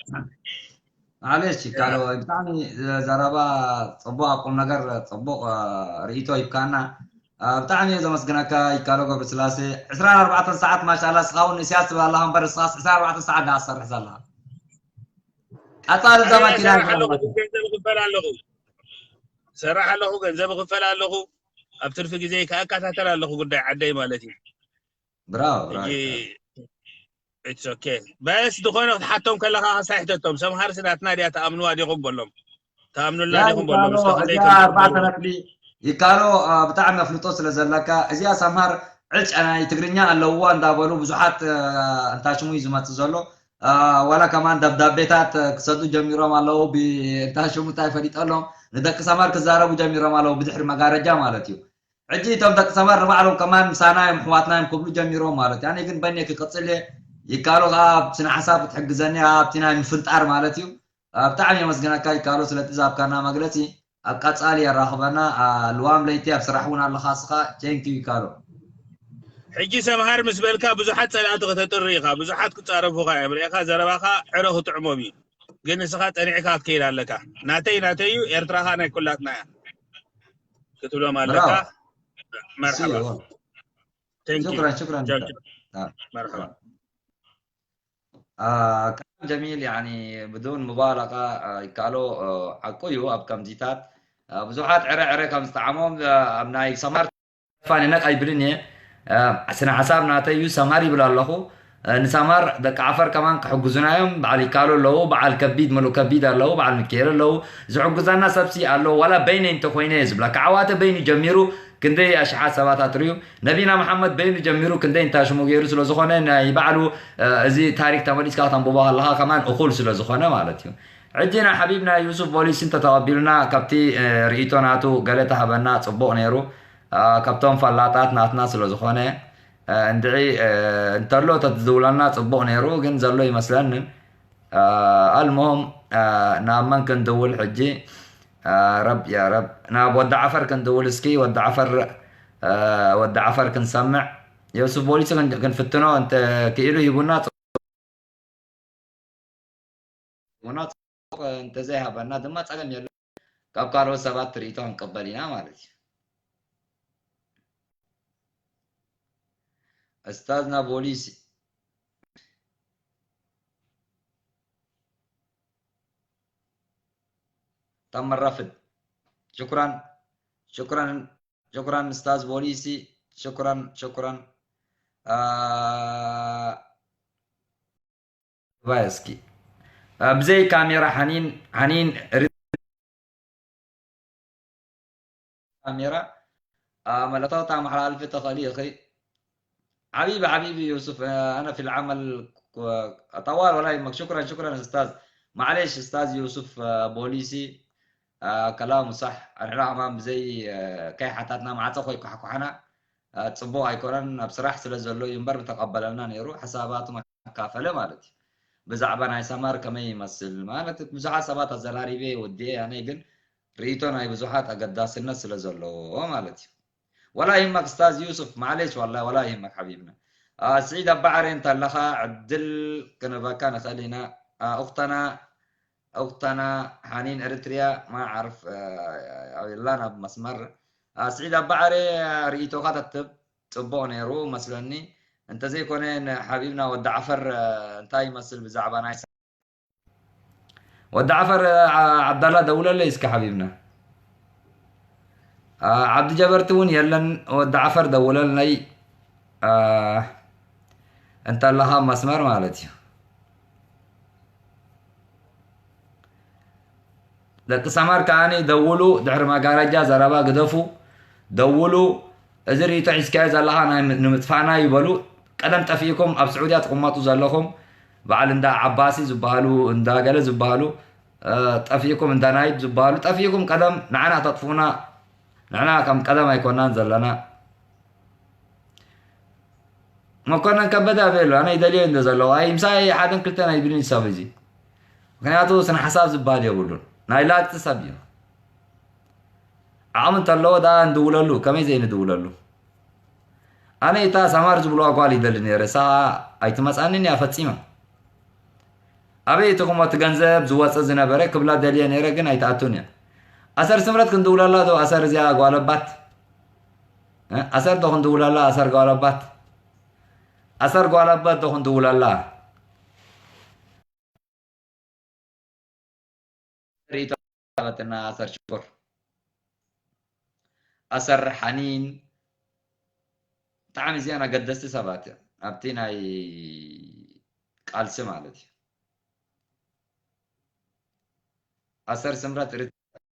ማለሽ ይካሎ ብጣዕሚ ዘረባ ጽቡቅ ኣቁም ነገር ጽቡቅ ርእይቶ ይብካና። ብጣዕሚ እየ ዘመስግነካ ይካሎ ገብረ ስላሴ። ዕስራን ኣርባዕተን ሰዓት ማሻላ ስኻ እውን ንስያስ ትብል ኣለኻ እምበር ንስኻስ ዕስራን ኣርባዕተን ሰዓት ዳ ትሰርሕ ዘለኻ። ቀጻሊ እዛ ኣየ ማኪና ሰራሕ ኣለኹ፣ ገንዘብ እኽፈል ኣለኹ፣ ሰራሕ ኣለኹ፣ ገንዘብ እኽፈል ኣለኹ። ኣብ ትርፊ ግዜ ከኣከታተል ኣለኹ ጉዳይ ዓደይ ማለት እዩ። ብራቮ ሕጂ ራይት it's okay። በስ ዝኾነ ክትሓቶም ከለኻ ክሳይ ሕተቶም። ሰምሃር ስዳትና ድያ ተኣምንዋ ዲኹም በሎም። ተኣምኑላ ያ ዲኹም በሎም። ይካሎ እስከ ክንደይ እዚኣ ከም ኣርባዕተ ትኽእሉ። ነጥቢ ይካሎ ብጣዕሚ ኣፍልጦ ስለ ዘለካ እዚኣ ሰምሃር ዕጭ ናይ ትግርኛ ኣለውዋ እንዳበሉ ብዙሓት እንታ ሽሙ እዩ ዝመፅእ ዘሎ። ዋላ ከማን ደብዳቤታት ክሰዱ ጀሚሮም ኣለዉ። እንታ ሽሙ እንታይ ፈሊጠሎም ንደቂ ሰማር ክዛረቡ ጀሚሮም ኣለዉ ብድሕሪ መጋረጃ ማለት እዩ። ሕጂ እቶም ደቂ ሰማር ንባዕሎም ከማን ምሳና እዮም ኣሕዋትና እዮም ክብሉ ጀሚሮም ማለት እዩ። ኣነ ግን በኔ ክቅፅል እየ። ይካሎ ከዓ ኣብ ስነ ሓሳብ ክትሕግዘኒ ኣብቲ ናይ ምፍንጣር ማለት እዩ። ብጣዕሚ የመስግነካ ይካሎ ስለቲ ዝሃብካና መግለፂ። ኣብ ቀፃሊ የራኽበና። ልዋም ለይቲ ኣብ ስራሕ እውን ኣለኻ እስኻ። ቴንኪዩ ይካሎ። ሕጂ ሰምሃር ምስ በልካ ብዙሓት ፀላእቲ ከተጥሪ ኢኻ፣ ብዙሓት ክፃረፉኻ እዮም። ርኢኻ ዘረባኻ ዕረ ክጥዕሞም እዩ። ግን ንስኻ ፀኒዕካ ክትከይድ ኣለካ። ናተይ ናተይ እዩ፣ ኤርትራኻ ናይ ኩላትና እያ ክትብሎም ኣለካ። ብራቮ መርሓባ። ሲዮ Thank you። ሽክራን ሽክራን ቻው ይካሎ። ቻው። መርሓባ። آه، كلام جميل يعني بدون مبالغة. آه، ይካሎ آه፣ ሓቁ እዩ ኣብ ከምዚታት آه፣ ብዙሓት ዕረ ዕረ ከም ዝጠዓሞም آه፣ ኣብ ናይ ሰማር ፋኒ ነቕ ኣይብልን እየ። ስነ ሓሳብ ናተይ እዩ ሰማር ይብል ኣለኹ። ንሰማር ደቂ ዓፈር ከማን ክሕግዙና እዮም። በዓል ይካሎ ኣለዉ፣ በዓል ከቢድ ምሉእ ከቢድ ኣለዉ፣ በዓል ሚካኤል ኣለዉ። ዝሕግዛና ሰብሲ ኣለዉ። ዋላ በይነይ እንተኾይነ እየ ዝብለካ። ዓዋተ በይኑ ጀሚሩ ክንደይ ኣሽሓት ሰባት ኣጥርዩ። ነቢና መሓመድ በይኑ ጀሚሩ ክንደይ እንታሽሙ ገይሩ ስለ ዝኾነ ናይ ባዕሉ እዚ ታሪክ ተመሊስካ ክተንብቦ ከለኻ ከማን እኹል ስለ ዝኾነ ማለት እዩ። ሕጂ ናይ ሓቢብና ዩሱፍ ቦሊሲ እንተተቐቢሉና ካብቲ ርእይቶ ናቱ ገለ ተሃበና ጽቡቕ ነይሩ። ካብቶም ፈላጣት ናትና ስለ ዝኾነ እንድዒ እንተሎ ተትዝውለና ጽቡቕ ነይሩ ግን ዘሎ ይመስለንን። ኣልሙሁም ናብ መን ክንድውል ሕጂ? ረብ ያ ረብ ናብ ወዲ ዓፈር ክንድውል እስኪ ወዲ ዓፈር ወዲ ዓፈር ክንሰምዕ ዮሱፍ ቦሊሲ ክንፍትኖ እንተ ክኢሉ ሂቡና ቡና እንተዘይሃበና ድማ ጸገም የለን። ካብ ካልኦት ሰባት ትርኢቶ ክንቀበል ኢና ማለት እዩ። እስታዝና ቦሊስ ተመረፍድ ሽኩራን ሽኩራን ሽኩራን እስታዝ ቦሊሲ ሽኩራን ሽኩራን። ባይ እስኪ ብዘይ ካሜራ ሓኒን ሓኒን ሪ- ካሜራ መለታው ተመሓላልፊ ተኽእሊ ኢኺ። ሓቢቢ ሓቢቢ ዩሱፍ ኣነ ፊ ልዓመል ጠዋል ወላ ይመክ ሽኩራን ሽኩራን እስታዝ ማዕሌሽ እስታዝ ዩሱፍ ቦሊሲ ከላሙ ሳሕ ኣንሕና ከማን ብዘይ ከይሓታትና ማዕፀ ኮይኳሕኳሕና ፅቡቕ ኣይኮነን ኣብ ስራሕ ስለ ዘሎ እዩ እምበር ምተቐበለልና ነይሩ ሓሳባቱ ኣካፈለ ማለት እዩ። ብዛዕባ ናይ ሰማር ከመይ ይመስል ማለት ብዙሓት ሰባት ኣዘራሪበ ወዲኤ ኣነ ግን ርእይቶ ናይ ብዙሓት ኣገዳስነት ስለ ዘለዎ ማለት እዩ። ወላ ይህመክ እስታዝ ዩሱፍ ማዕሌሽ ዋላ ወላ ይህመክ ሓቢብና ስዒድ ኣባዕሬ እንተለኻ ዕድል ክንበካ ንኽእል ኢና። ኡክተና ኡክተና ሓኒን ኤርትርያ ማዓርፍ ኣላ ናብ መስመር ስዒድ ኣባዕሬ ርእይቶኻ ተትብ ጽቡቕ ነይሩ መስለኒ። እንተዘይኮነ ንሓቢብና ወዲ ዓፈር እንታይ ይመስል ብዛዕባ ናይ ወዲ ዓፈር ዓብዳላ ደውለለይ እስኪ ሓቢብና። ዓብዲ ጀበርቲ እውን የለን ወዲ ዓፈር ደውለልነይ እንተለኻ መስመር ማለት እዩ። ደቂ ሰማር ከዓኒ ደውሉ ድሕሪ መጋረጃ ዘረባ ግደፉ ደውሉ እዚ ርእይቶ ሒዝካዮ ዘለኻ ናይ ንምጥፋእና እዩ በሉ ቀደም ጠፊእኩም ኣብ ስዑድያ ትቕመጡ ዘለኹም በዓል እንዳ ዓባሲ ዝበሃሉ፣ እንዳ ገለ ዝበሃሉ፣ እ፣ ጠፊእኩም፣ እንዳ ናይብ ዝበሃሉ ጠፊእኩም፣ ቀደም ንዓና ተጥፉና፣ ንዕና ከም ቀደም ኣይኮናን ዘለና። መኮነን ከበደ ኣበይ ኣሎ? ኣነ ይደልዮ እንደ ዘለኹ። ኣይ፣ ምሳይ ሓደን ክልተን ኣይብልን እዩ ሰብ እዚ። ምክንያቱ ስነ ሓሳብ ዝበሃል የብሉን። ናይ ላግጺ ሰብ እዩ። ዓቕሚ እንተለዎ ደኣ እንድውለሉ፣ ከመይ ዘይንድውለሉ? ኣነ እታ ሳማር ዝብልዋ ጓል ይደሊ ነይረ፣ እሳ ኣይትመጻንን እያ ፈጺማ። ኣበይ እቲ ኹሞ እቲ ገንዘብ ዝወጽእ ዝነበረ ክብላ ደልየ ነይረ፣ ግን ኣይትኣቱን እያ። ኣሰር ስምረት ክንድውለላ ዶ? ኣሰር እዚኣ ጓለባት? እ? ኣሰር ዶ ክንድውለላ? ኣሰር ጓለባት? ኣሰር ጓለባት ዶ ክንድውለላ? ርእይቶ ሃበትና ኣሰር ሽኮር። ኣሰር ሓኒን ብጣዕሚ እዚኣን ኣገደስቲ ሰባት እዮም ኣብቲ ናይ ቃልሲ ማለት እዩ። ኣሰር ስምረት ርት-፣